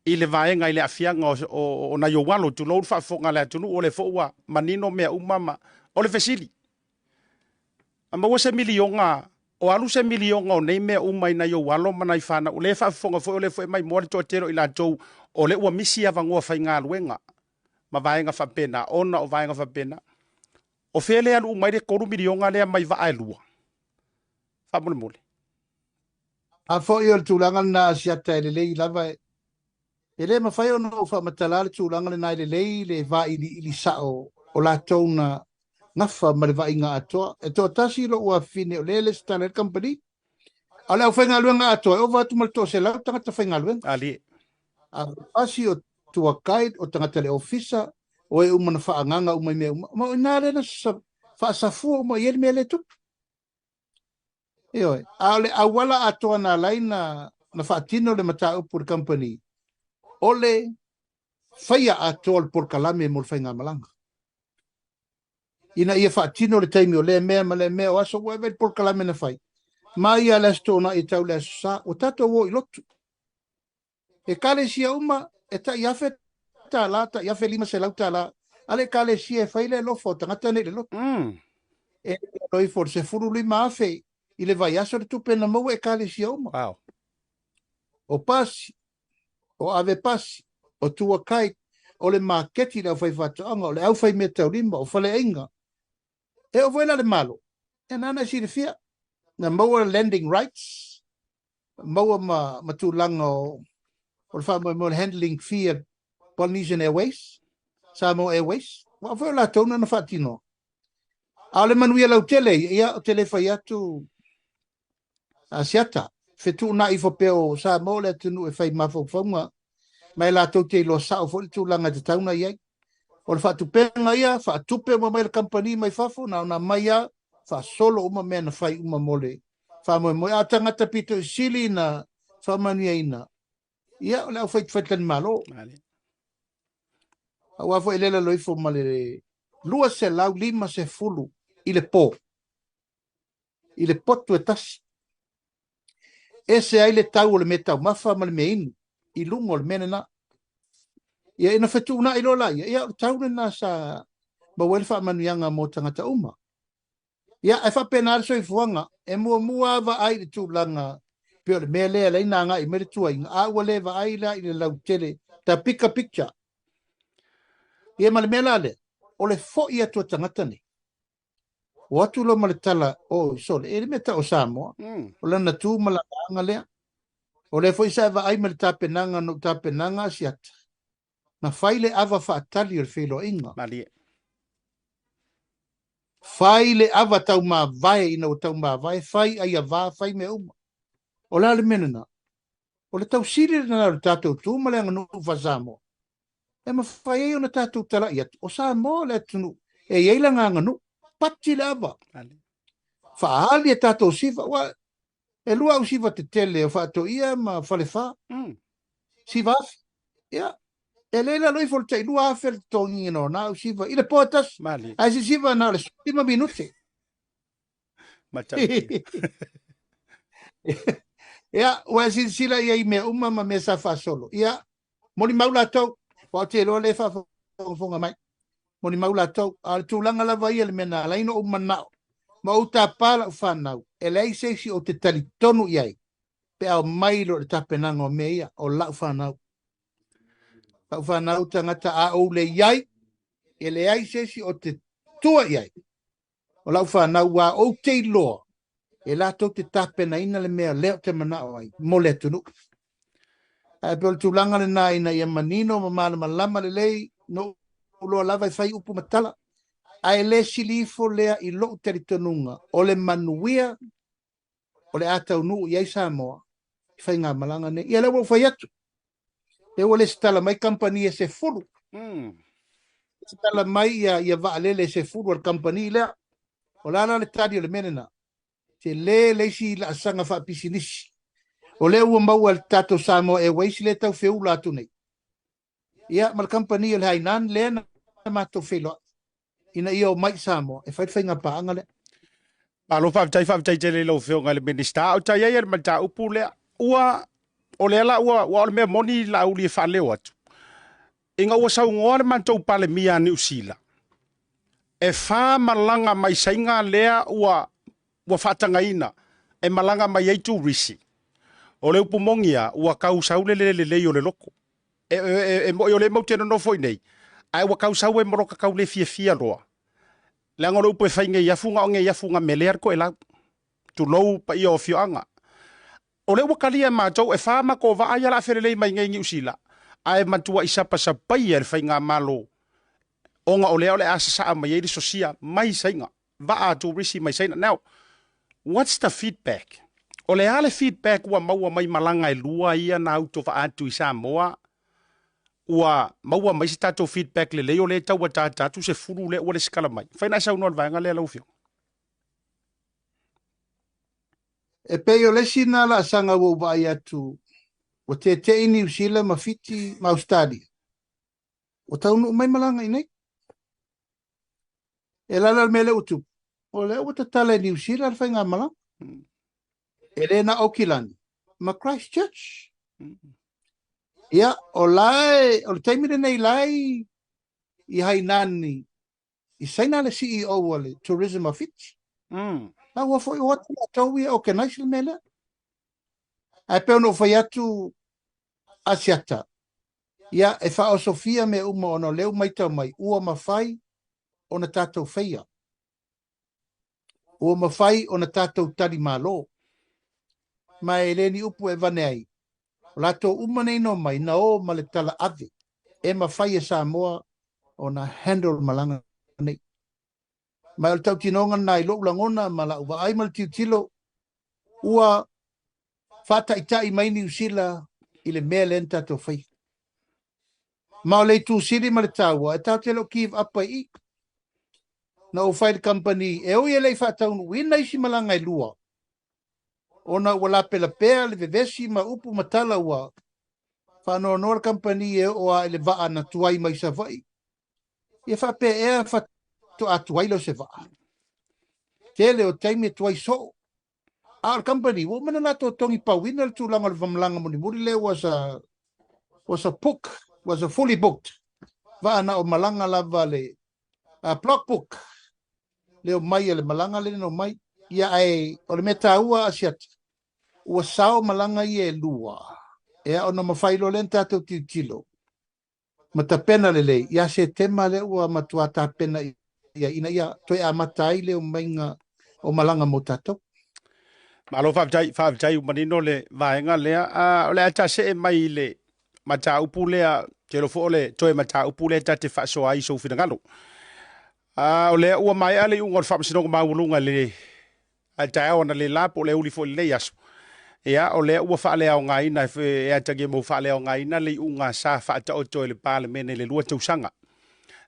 Speaker 1: i le vaega i le aafiaga o, o, o nai ou alo, tulou le faafofoga a le atunuu, o lea foi ua manino mea uma ma... O le fesili, a maua se miliona, o alu se miliona o nei mea uma i nai ou alo ma nai fanau, o lea e faafofoga foi, o lea foi e maimoa le toatele o i latou, o lea ua misi avanoa faigaluega ma vaega faapena, ona o vaega faapena. O fea lea e alu uma ai le $3 miliona lea mai vaa e lua? Faamolemole.
Speaker 2: A foi o le tulaga lena Asiata e lelei lava e le mafai ona ou faamatala le tulaga lena e lelei le vailiili sao o latou na gafa ma le vaaiga atoa. E toatasi lou afafine o lea e lesitala ai le kamupani. A o le aufaigaluega atoa e ova atu ma le 100 tagata faigaluega.
Speaker 1: Alie.
Speaker 2: A pasi o tour guide, o tagata le ofisa, o e uma na faaagaga uma i mea uma. Ma o i ina lea na faasafua uma i ai le mea lea e tupu. Ioe. A o le auala atoa na ala ai na faatino le mataupu i le kamupani, o le faia atoa o le polokalame mo le faigamalaga. Ina ia faatino le taimi o lea mea ma lea mea o aso ua ave le polokalame na fai. Mai lava le Aso Toonai e tau i le Aso Sa, ua tatou o i lotu. Ekalesia uma e tai $1000, tai $1500 a le ekalesia e fai le alofa o tagata nei i le lotu. E lalo ifo o le $15,000 i le vaiaso le tupe na maua e ekalesia uma.
Speaker 1: Wow.
Speaker 2: O pasi, o ave pasi, o tour guide, o le maketi i le aufaifaatoaga, o le aufaimeataulima, o faleaiga. E oo foi la le Malo, ia nāna e silafia, na maua landing rights, maua ma, ma tulaga o, o le faamoemoe o le handling fee a Polynesian Airways, Samoa Airways, aua foi o latou na na faatinoa. A o le manuia lautele ia, ia ou te le fai atu Asiata, fetuunai ifo pea o Samoa o le atunuu e fai mafaufauga, ma e latou te iloa sao foi le tulaga e tatau ona i ai. O le faatupega ia, faatupe uma mai le kamupani mai fafo, na ona aumai lava, faasolo uma mea na fai uma mo le faamoemoe. A o tagata pito i sili na faamanuiaina, ia o le aufai-faitalimalo. Aua foi e le lalo ifo ma le 250 i le po. i le potu e tasi. Ese ai le tau o le meataumafa ma le meainu i luga o le mea lena. Ia ina fetuunai loa laia, ia o le tau lena sa maua ai le faamanuiaga mo tagata uma. Ia, ae faapena le soifuaga, e muamua lava vaai i le tulaga pei o le mea lea e ala ai ona agai mai le tuuaiga, a ua le vaai la i le lautele, the bigger picture. Ia ma le mea la lea, o le foi atu o tagata nei, O atu loa ma le tala, Oi, sole, e le mea tau o Samoa. O lana tu ma lana aga lea. O lea foi sa e vaai ma le tapenaga na ou tapenaga Asiata, na fai le ava faatali o le feiloaiga.
Speaker 1: Malie.
Speaker 2: Fai le ava taumavae ina ua taumavae, fai aiava, fai mea uma. O le a le mea lena? O le tausili lena o le tatou tu ma le aganuu faa-Samoa. E mafai ai ona tatou tala'i atu, o Samoa le atunuu e i ai lana aganuu, pati le ava, faaali a tatou siva, aua e lua au siva tetele o Faatoia ma Falefa, siva afe. Ia, e le i lalo ifo o le tai 2,000 le totogiina o na au siva i le po e tasi, ae se siva na o le 15 minute. Ia, ua e silasila i ai i mea uma ma mea sa faasolo. Ia, molimau latou, aua ou te iloa lea e faafogafoga mai. Molimau latou, a o le tulaga lava ia le mea na ala ai ona ou manao ma ou tapa lau fanau, e leai se isi ou te talitonu i ai pe a omai loa i le tapenaga o mea ia, o lau fanau. Lau fanau tagata a ou le i ai, e leai se isi ou te tua i ai. O lau fanau ua ou te iloa e latou te tapenaina le mea lea ou te manao ai mo le atunuu. Ae pei o le tulaga lena ina ia manino ma malamalama lelei, na ou iloa lava e fai upu ma tala, ae le sili ifo lea i lou talitonuga o le manuia o le a taunuu i ai Samoa i faigamalaga nei. Ia lea ua ou fai atu, lea ua lesitala mai kamupani e 10. Lesitala mai ia vaalele e 10 a le kamupani lea. O le a la le tali o le mea lena? Tele le isi laasaga faapisinisi. O lea ua maua e le tatou Samoa Airways lea e tau feula atu nei. Ia, ma le kamupani o le Hainan lea na matou feiloai ina ia omai i Samoa e fai le faigapaaga lea.
Speaker 1: Malo faafetai, faafetai tele i lau Afioga i le Minisita. A o ta i ai i le mataupu lea, ua, o lea la ua, ua o le mea moni Laauli e faaleo atu, ina ua saunoa le matou Palemia a Niu Sila, e fa malaga mai Saina lea ua, ua faatagaina e malaga mai ai turisi. O le upu moni lava, ua tau sau le le lelei o le loto. E, e, e, e o lea matou te nonofo i nei, ae ua tau sau e moloka tau le fiafia loa. Leaga o le upu e fai nei afu na o nei afu na melea le toelau. Tulou paia o afioaga. O lea ua talia e matou e fa matou vaa ia o le a felelei mai nei i Niu Sila, ae matuai sapasapaia e le faigamalo ona o lea o le a sasaa mai ai le sosia mai Saina, vaa a turisi mai Saina. Now, what's the feedback? O le a le feedback ua maua mai malaga e lua ia na autovaa atu i Samoa? Ua maua mai se tatou feedback lelei o lea e tau ataata atu 10 lea ua lesitala mai? Mafai ona e saunoa i le vaega lea lau Afioga?
Speaker 2: E pei o le isi lena laasaga ua ou vaai atu ua tete'i Niu Sila ma Fiti ma Ausetalia. Ua taunuu mai malaga i nei. E lala le mea lea ua tupu, o lea ua tatala e Niu Sila le faigamalaga. E le na o Aukilani ma Christchurch. Ia, o la e, o le taimi lenei la e i Hainan i Saina le CEO a le Tourism of Fiji. La ua foi o atu latou ia organize le mea lea. Ae pei ona ou fai atu Asiata, ia e faaosofia mea uma ona o lea ua matau mai ua mafai ona tatou faia. Ua mafai ona tatou tali malo. Ma e le ni upu e avane ai. O latou uma nei na omai na o ma le tala ave e mafai e Samoa ona handle malaga nei. Ma o le tautinoga lena i lou lagona ma lau vaai ma le tilotilo, ua faataitai mai Niu Sila i le mea lea na tatou faia. Ma o le itu sili ma le taua, e tatou te le o give up ai i i. Na ou fai i le kamupani, e ui e le i faataunuuina isi malaga e lua, ona ua lapelapea le vevesi ma upu ma tala ua faanoanoa le kamupani e oo lava i le vaa na tuai mai Savaii. Ia faapea ea faatoa tuai lea o se vaa. Tele o taimi e tuai soo. A o le kamupani, ua uma ona latou togi pauina le tulaga o le malaga mulimuli lea was a, was a book, was a fully booked. Vaa na o malaga lava le block book. Le omai a le malaga le na omai. Ia ae o le mea taua Asiata, ua sao malaga ia e lua. Ea ona mafai loa lea ona tatou tilotilo ma tapena lelei ia Setema lea ua matua tapena ia ina ia toe amata ai le omaiga o malaga mo tatou.
Speaker 1: Malo faafetai, faafetai ua manino le vaega lea. O le a ta see mai i le mataupu lea, te iloa foi o le toe mataupu lea ta te faasoa ai i sou finagalo. O lea ua maea le iuga o le Faamasinoga Maualuga i le taeao analeila po o le aoauli foi i lenei aso. Ia, o lea ua faaleaogaina e atagia mo faaleaogaina le iuga sa faataoto e le Palemene i le 2 tausaga.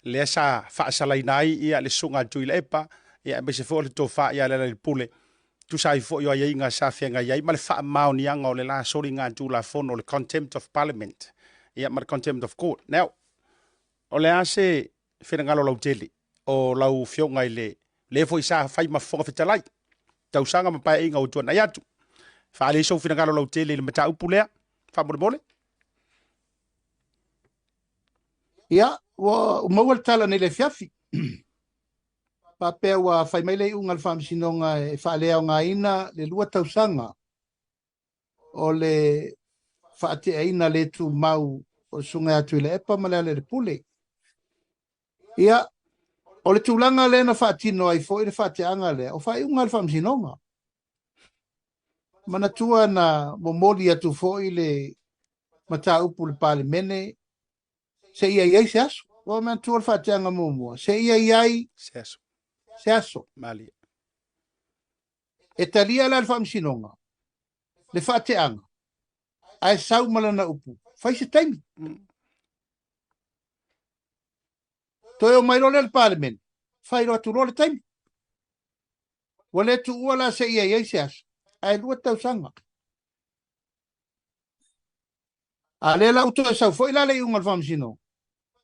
Speaker 1: Lea sa faasalaina ai ia le susuga a Tuilaepa, ia aemaise foi o le tofa ia Lealailepule, tusa ai foi o aiaiga sa feagai ai ma le faamaoniaga o le la soligatulafono o le Contempt of Parliament, ia ma le Contempt of Court. Now, o le a se finagalo lautele o lau Afioga i le le foi sa fai ma Fofoga Fetalai, tausaga ma paeaiga ua tuanai atu? Faaali ai sou finagalo lautele i le mataupu lea, faamolemole.
Speaker 2: Ia, ua maua le tala nei le afiafi. Faapea ua fai mai le iuga a le Faamasinoga e faaleaogaina le 2 tausaga o le faateaina le tumau o le Susuga ia Tuilaepa ma Lealailepule. Ia, o le tulaga lea na faatino ai foi le faateaga lea, o faaiuga a le Faamasinoga. Manatua na momoli atu foi le mataupu i le Palemene seia i ai se aso. Ua manatua le faateaga muamua, seia i ai
Speaker 1: se aso.
Speaker 2: Se aso.
Speaker 1: Malie.
Speaker 2: E talia la le Faamasinoga le faateaga, ae sau ma lana upu, fai se taimi. Toe o mai loa lea le Palemene, fai loa atu loa le taimi. Ua le tuua la seia i ai se aso, ae 2 tausaga. A lea la ua toe sau foi la le iuga o le Faamasinoga,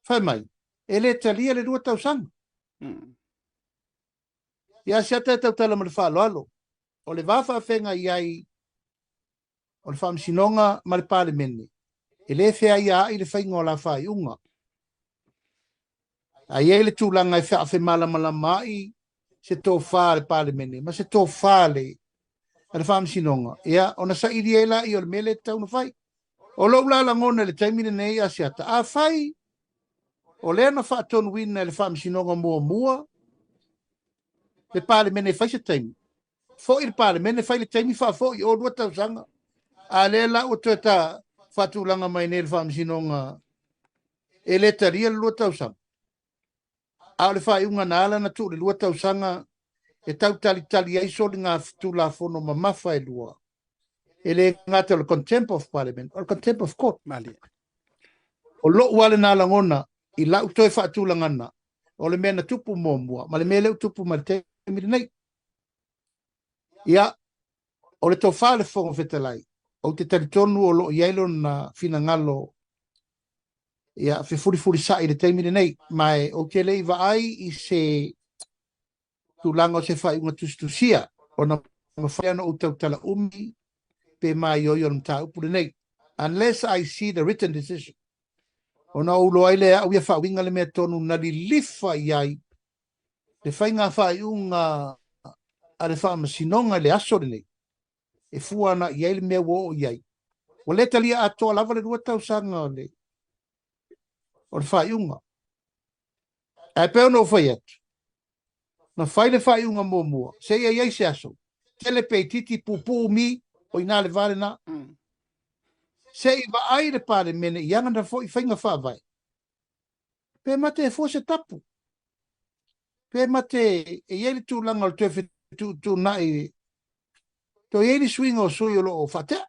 Speaker 2: fai mai, e le talia le 2 tausaga. Ia Asiata e tautala ma le faaaloalo, o le va faafeagai ai o le Faamasinoga ma le Palemene, e le feaiaai le faiga o la faaiuga. A i ai le tulaga e faafemalamalama ai se tofa a le Palemene ma se tofa a le Faamasinoga, ia, ona saili ai laia o le mea lea e tatau ona fai. O lou la lagona i le taimi lenei, Asiata, afai o lea na faatonuina e le Faamasinoga muamua le Palemene e fai se taimi, foi le Palemene, fai le taimi, faafoi o 2 tausaga, a lea la ua toe ta faatulaga mai nei le Faamasinoga e le talia le 2 tausaga. A o le faaiuga na ala na tuu le 2 tausaga e tau talitali ai soliga tulafono mamafa e 2. E le gata o le Contempt of Parliament, o le Contempt of Court.
Speaker 1: Malie.
Speaker 2: O lou ale nā lagona i lau toe faatulagana o le mea na tupu muamua ma le mea lea ua tupu mai le taimi lenei. Ia, o le tofa le Fofoga Fetalai, ou te talitonu o loo i ai lona finagalo ia fefulifulisa'i i le taimi lenei, ma e ou te le i vaai i se tulaga o se faaiuga tusitusia ona mafai ona ou tautala umi pe maioio o le mataupu lenei. Unless I see the written decision. Ona ou iloa ai lea au ia faauiga le mea tonu na lilifa i ai le faiga faaiuga a le Faamasinoga i le aso lenei, e fua ana i ai le mea ua oo i ai. Ua le talia atoa lava le 2 tausaga o le faaiuga. Ae pei ona ou fai atu, na fai le faaiuga muamua, seia i ai se aso, tele pe itiiti puupuu mi, o ina le va lena. Se'i vaai le Palemene i ana foi faiga faavae. Pe mate e fua se tapu. Pe mate e i ai le tulaga o le toe fetuutuunai, toe i ai le suiga o sui o loo faatea.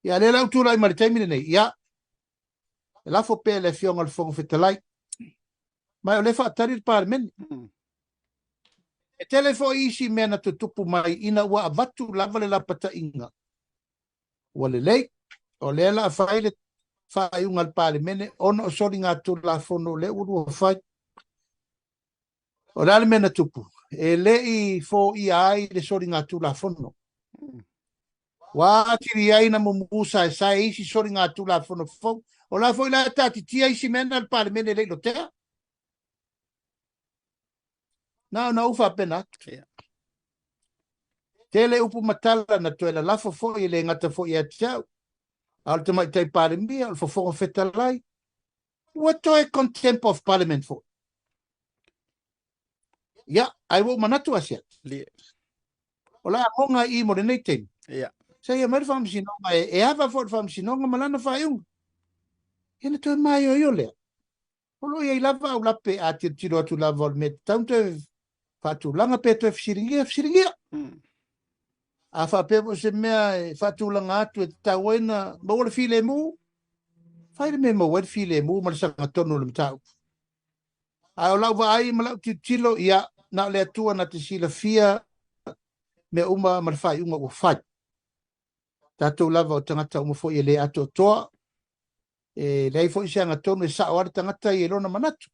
Speaker 2: Ia lea la ua tulai mai le taimi lenei, ia, e lafo pea le Afioga i le Fofoga Fetalai. Ma o lea faatali le Palemene. E tele foi isi mea na tutupu mai ina ua avatu lava le lapataiga. Ua lelei, o lea la fai le faaiuga a le Palemene ona o soliga tulafono lea ua lua fai. O le a le mea na tupu? E le i foia ai le soliga tulafono. Ua atili ai na mumu saesae isi soliga tulafono fou. O la foi la taatitia isi mea na le Palemene le i lotea. Na ona ou faapena atu. Tele upu matala na toe lalafo foi e le gata foi ia te au. A o le tamaitai Palemia, o le Fofoga Fetalai, ua toe Contempt of Parliament foi. Ia, ae ua ou manatu Asiata. O le a amoga i mo lenei taimi. Seia mai le Faamasinoga e ava foi le Faamasinoga ma lana faaiuga. Ia na toe maioio lea. O lo o i ai lava au lape a tilotilo atu lava o le mea tatau ona toe faatulaga pe toe fesiligia, fesiligia. A faapea foi o se mea e faatulaga atu e tatau ai ona maua le filemu, fai le mea e maua ai le filemu ma le sagatonu o le mataupu. Ae o lau vaai ma lau tilotilo, ia, na o le Atua na te silafia mea uma ma le faaiuga ua fai. Tatou lava o tagata uma foi e le atoatoa, e leai foi se agatonu e sao lava le tagata ia i lona manatu.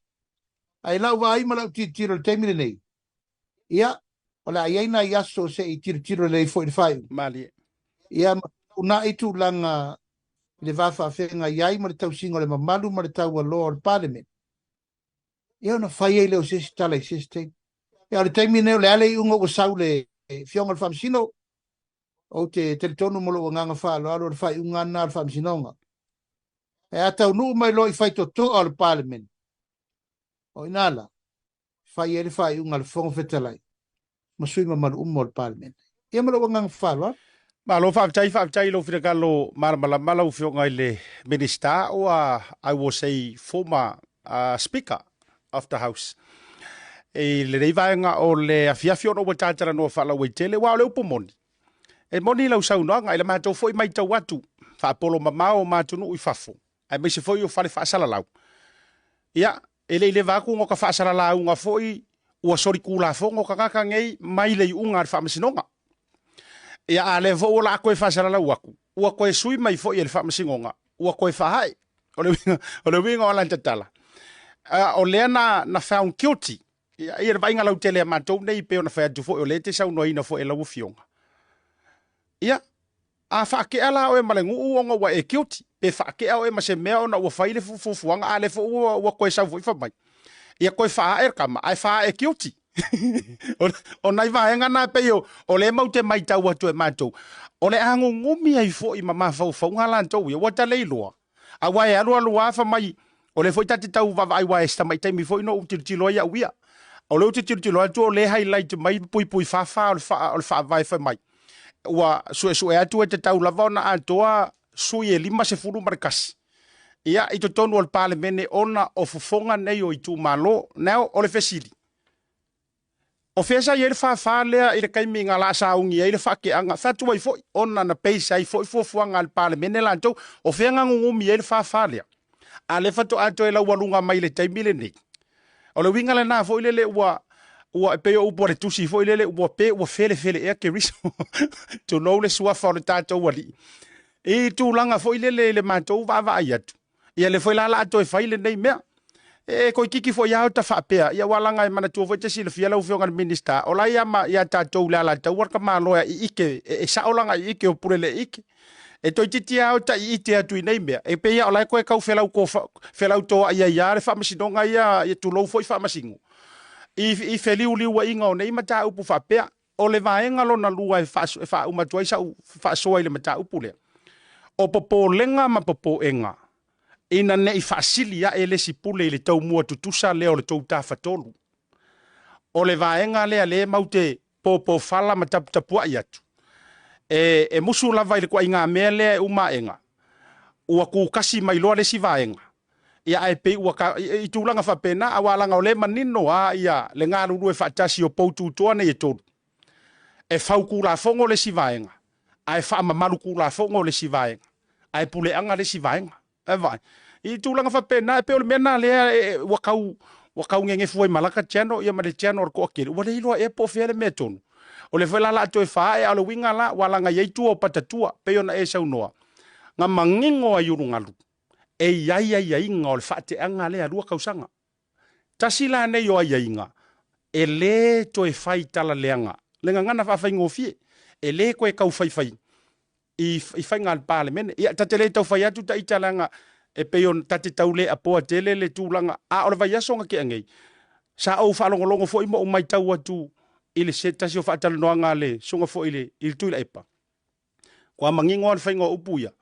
Speaker 2: Ae i lau vaai ma lau tilotilo i le taimi lenei, ia, o le a i ai nai aso se i tilotilo lelei foi i le faaiuga.
Speaker 1: Malie.
Speaker 2: Ia, ma fetuunai tulaga i le va faafeagai ai ma le tausiga o le mamalu ma le taualoa o le Palemene. Ia ona fai ai lea o se isi tala i se isi taimi. Ia, o le taimi lenei o le a le iuga ua sau le Afioga i le Faamasino, ou te talitonu ma lou agaga faaaloalo o le faaiuga lava lena a le Faamasinoga. Ae a taunuu mai loa i faitotoa o le Palemene, o i ina la, fai ai le faaiuga a le Fofoga Fetalai ma sui mamalu uma o le Palemene. Ia ma lou agaga faaaloalo.
Speaker 1: Malo faafetai, faafetai i lou finagalo malamalama lau Afioga i le Minisita or I will say former Speaker of the House. I lenei vaega o le afiafi ona ua talatalanoa faalauaitele, aua o le upu moni, e moni lau saunoaga i le matou foi matau atu faapolo mamao ma atunuu i fafo, aemaise foi o fale faasalalau. Ia, e le i leva atu ona ka faasalalauga foi ua solikulafono tagata nei mai le iuga a le Faamasinoga. Ia, a lea foi ua laa toe faasalalau atu, ua toe sui mai foi e le Faamasinoga, ua toe faahae. O le uiga, o le uiga o lana tatala, o lea na found guilty. Ia, ia le vaaiga lautele a matou nei, pei ona fai atu foi, o lea e te saunoaina foi e lau Afioga. Ia, a faatea la oe ma le nuu ona ua e guilty, pe faatea oe ma se mea ona ua fai le fuafuaga, a lea foi ua toe sau foi fai mai, ia toe faaae le tama, ae faaae guilty. O nai vaega na pei o lea mau te matau atu e matou, o le agugumi ai foi ma mafaufauga latou ia, ua ta le iloa. Aua e alu alu lava fai mai, o lea foi ta te tau vaavaai aua e si tamai taimi foi na ou tilotilo ai au ia. O lea ou te tilotilo atu o lea e highlight mai puipui 44 o le faavae fai mai. Ua suesue atu e tatau lava ona atoa sui e 51. Ia, i totonu o le Palemene ona o fofoga nei o itumalo. Now, o le fesili, o fea sa i ai le 44 lea i le taimi na laa sauni ai le faateaga, fai atu ai foi, ona na base ai foi fuafuaga a le Palemene latou, o fea na gugumi ai le 44 lea? A lea faatoa toe laualuga mai i le taimi lenei. O le uiga lena foi lele ua e pei o upu a le tusi foi lele ua pe ua felefele ea Keriso. Tulou le suafa o le tatou alii. I tulaga foi lele i le matou vaavaai atu. Ia lea foi la la toe fai lenei mea. E toeitiiti foi lava ta faapea, ia aua leaga e manatua foi e te silafia lau Afioga i le Minisita, o la e ia tatou le Alataua le tamaloa e iite, e sao lana iite o pule le iite. E toeitiiti lava ta iite atu i nei mea, e pei lava o la e toe tau felautoai ai lava le Faamasinoga ia, ia tulou foi Faamasino, i feliuliuaiga o nei mataupu faapea. O le vaega lona lua e faauma atu ai sau faasoa i le mataupu lea, o popolega ma popoega ina ne i faasili ae le isi pule i le taumua tutusa lea o le tou tafatolu. O le vaega lea lea matou te popofala ma taputapuai atu, e musu lava i le ituaiga mea lea e uma aega, ua kukasi mai loa le isi vaega, ia ae pei ua i tulaga faapena, aua leaga o lea e manino lava ia le galulue faatasi o poututoa nei e tolu. E fau kulafono le isi vaega, ae faamamalu kulafono le isi vaega, ae puleaga le isi vaega. E vaai, i tulaga faapena, e pei o le mea lena lea ua tau gegefu ai ma laka channel ia ma le channel o le toatele, ua le iloa ea po o fea le mea tonu. O lea foi la o le a toe faaee, a o le uiga la, ua laga i ai tua o patatua, pei ona e saunoa, na manino ai ulugalu, e i ai aiaiga o le faateaga lea 2 tausaga. Tasi la nei o aiaiga, e le toe fai tala leaga, le gagana faafaigofie, e le toe tau faifai i faiga a le Palemene. Ia, ta te le tau fai atu ta ita leaga e pei ona ta te tau le apoa tele le tulaga, a o le vaiaso na tea nei, sa ou faalogologo foi ma ou matau atu i le se tasi o faatalanoaga a le susuga foi i le Tuilaepa. Kua manino lava le faiga o upu ia.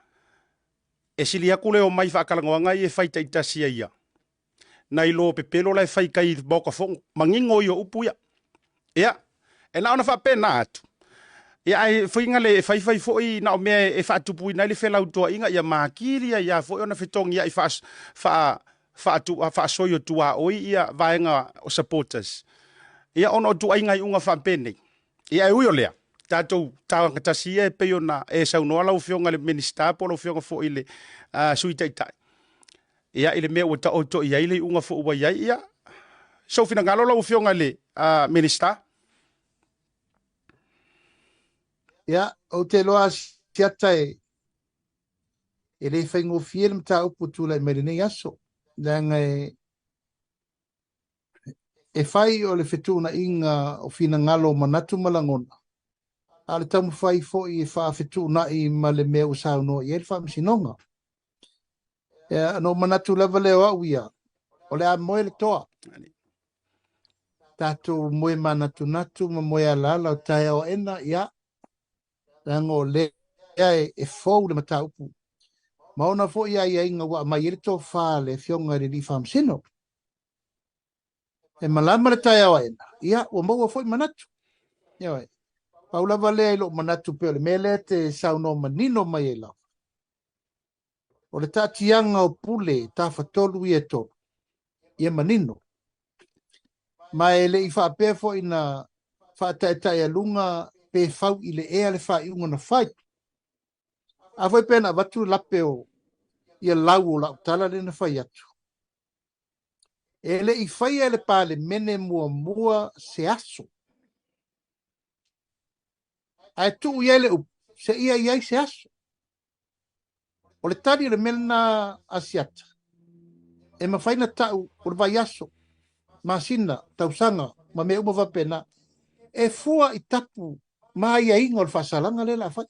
Speaker 1: E sili atu le omai faatalanoaga ia e fai taitasi ai ia, nai lo pepelo la e fai kai i le Maota Fono. Manino ia o upu ia. Ia, e na ona faapena atu. Ia, ae faiga le faifai foi na o mea e faatupuina ai le felautoaʻiga, ia makili ai lava foi ona fetogiaʻi faasoi o tuaoi ia vaega o supporters. Ia, ona o tuaiga iuga faapenei. Ia, e ui o lea, Tatou tagatasi ia e pei ona e saunoa lau Afioga i le Minisita po o lau Afioga foi i le Sui Taitai, ia, i le mea ua taoto i ai le iuga foi ua i ai. Ia, sou finagalo lau Afioga i le Minisita.
Speaker 2: Ia, ou te iloa Asiata e le faigofie le mataupu tulai mai lenei aso, leaga e fai o le fetuunaiga o finagalo o manatu ma lagona, a o le taumafai foi e faafetuunai ma le mea ua saunoa i ai le Faamasinoga. Ia, ona ou manatu lava lea o au ia, o le a moe le toa. Tatou moe manatunatu ma moe alaala o taeao aena, ia, leaga o lea e fou le mataupu. Ma ona foi aiaiga ua aumai ai le tofa a le Afioga i le Alii Faamasino. E malama le taeao aena, ia, ua maua foi manatu. Ioe. Pau lava lea i lou manatu pei o le mea lea te saunoa manino mai ai lava. O le taatiaga o pule tafatolu ia e tolu, ia manino. Ma e le i faapea foi na faataetaealuga pe fau i le ea le faaiuga na fai. A foi pe na avatu lape o ia lau o lau tala lea na fai atu. E le i faia e le Palemene muamua se aso. Ae tuu i ai le upu, seia i ai se aso. O le tali o le mea lena Asiata, e mafai na tau o le vaiaso, masina, tausaga ma mea uma faapena, e fua i tapu ma aiaiga o le faasalaga lea o le a fai.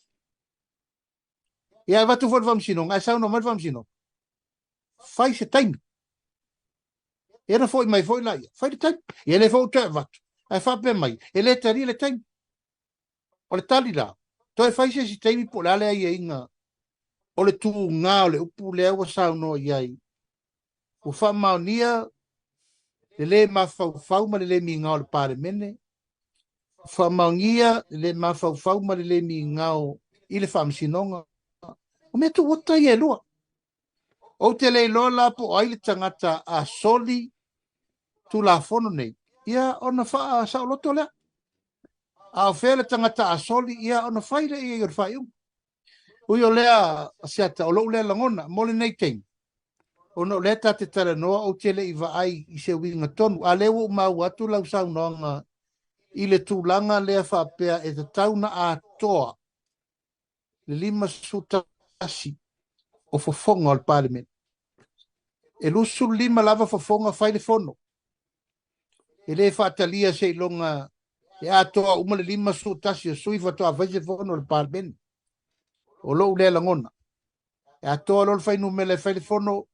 Speaker 2: Ia, e avatu foi le Faamasinoga, ae saunoa mai le Faamasinoga, fai se taimi. Ia na foi mai foi laia, fai le taimi. Ia lea foi ua toe avatu, ae faapea mai, e le talia le taimi. O le tali la, toe fai se isi taimi po o le a le aiaiga o le tuga o le upu lea ua saunoa i ai. Ua faamaonia le lē mafaufau ma le lē migao o le Palemene, ua faamaonia le lē mafaufau ma le lē migao i le Faamasinoga. O mea tuuota ia e lua. Ou te le iloa la po o ai le tagata a soli Tulafono nei, ia ona faasaoloto lea. A o fea le tagata a soli, ia ona fai lea i ai o le faaiuga. Ui o lea, Asiata, o lou lea lagona mo lenei taimi, ona o lea ta te talanoa, ou te le i vaai i se uiga tonu, a lea ua ou maua atu lau saunoaga i le tulaga lea faapea e tatau na atoa le 51 o fofoga o le Palemene. E 25 lava fofoga fai le fono. E le faatalia seiloga e atoa uma le 51 o sui faatoa fai se fono o le Palemene. O lou lea lagona. E atoa loa le fuainumera e fai le fono,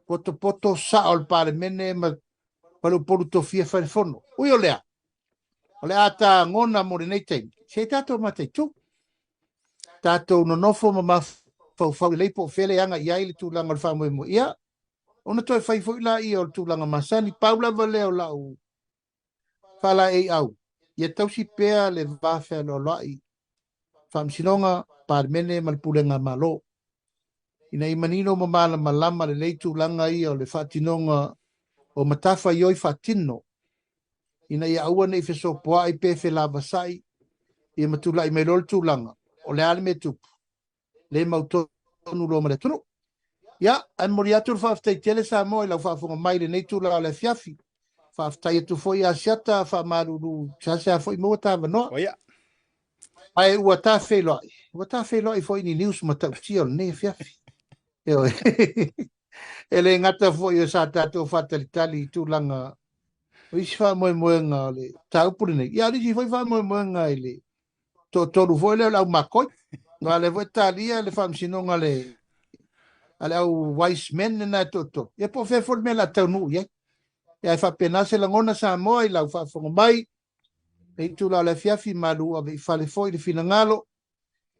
Speaker 2: potopoto sao o le Palemene ma le Upolu tofia fai le fono. Ui o lea, o le a tagona mo lenei taimi, se i tatou mataitu. Tatou nonofo ma mafaufau lelei po o fea le aga i ai le tulaga o le faamoemoe. Ia, ona toe fai foi laia o le tulaga masani. Pau lava lea o lau faalaeiau, ia tausi pea le va fealoaloai, Faamasinoga, Palemene ma le Pulega a Malo, ina ia manino ma malamalama lelei tulaga ia o le faatinoga o matafaioi faatino, ina ia aua ne i fesopoai pe felavasai, ia ma tulai mai loa le tulaga, o le a le mea tupu, le mautonu loa ma le atunuu. Ia, ae momoli atu le faafetai tele Samoa i lau faafofoga mai i lenei itula o le afiafi. Faafetai atu foi ia Asiata, faamalulu seasea foi maua ta avanoa. Ae ua ta feiloai, ua ta feiloai foi ni news matautia o lenei afiafi. Ioe. E le gata foi o sa tatou faatalitali i tulaga o isi faamoemoega o le mataupu lenei, ia a o nisi foi faamoemoega i le toatolu foi lea o le au makoi. Aua o lea foi e talia le faamasinoga a le a le au wise men lena e toatolu. Ia po o fea foi le mea o le a taunuu i ai. Ia ae faapena se lagona Samoa i lau faafofoga mai. Lenei itula o le afiafi, malu ave i fale foi le finagalo,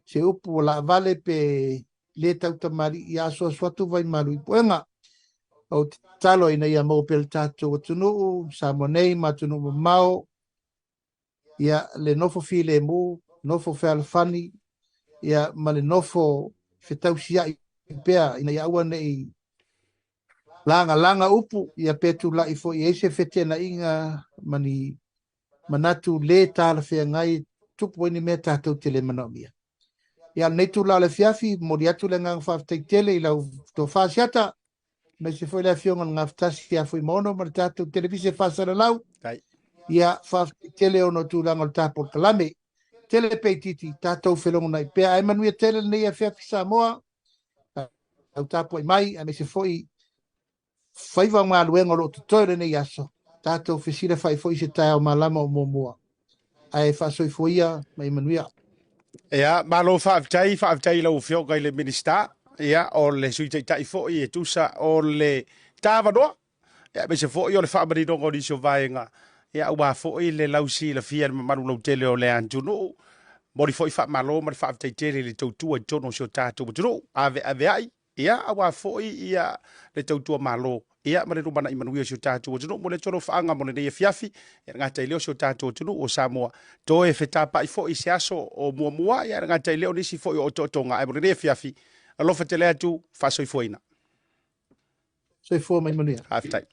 Speaker 2: se upu ua laavale pe le tautamalii, ia asuasu atu vai malu i puega. Ou te tatalo ina ia maua pea le tatou atunuu, Samoa nei ma atunuu mamao, ia le nofo filemu, nofo fealofani, ia ma le nofo fetausiai pea ina ia aua ne i lagalaga upu, ia pe tulai foi i ai se feteenaiga ma ni manatu le talafeagai. tupu ai ni mea tatou te le manaomia. Ia, lenei itula o le afiafi, momoli atu le agaga faafetai tele i lau tofa Asiata, aemaise foi le afioga i le Gafatasi ia Fuimaono ma le tatou televise faasalalau. Ia, faafetai tele ona o tulaga o le ta polokalame. Tele pe itiiti, tatou felogonai pea. Ae manuia tele lenei afiafi Samoa, lau tapuai mai, aemaise foi faiva o galuega o lo o totoe o lenei aso, tatou fesilafai foi i se taeao malama o muamua. Ae faasoifua ia ma ia manuia.
Speaker 1: Ia, malo faafetai, faafetai i lau Afioga i le Minisita, ia, o le Sui Taitai foi e tusa o le ta avanoa, ia, aemaise foi o le faamaninoga o nisi o vaega, ia, aua foi le lausilafia e le mamalu lautele o le atunuu. Momoli foi faamalo ma le faafetai tele i le tautua i totonu o si o tatou atunuu, aveaveai, Ia, aua foi ia le tautua Malo, ia ma le lumanai manuia o si o tatou atunuu. Momoli atu alofaaga mo lenei afiafi, ia le gata i lea o si o tatou atunuu o Samoa, toe fetapai foi i se aso o muamua, ia le gata i lea o nisi foi o otootoga, ae mo lenei afiafi, alofa tele atu, faasoifuaina.
Speaker 2: Soifua ma ia manuia.
Speaker 1: Faafetai.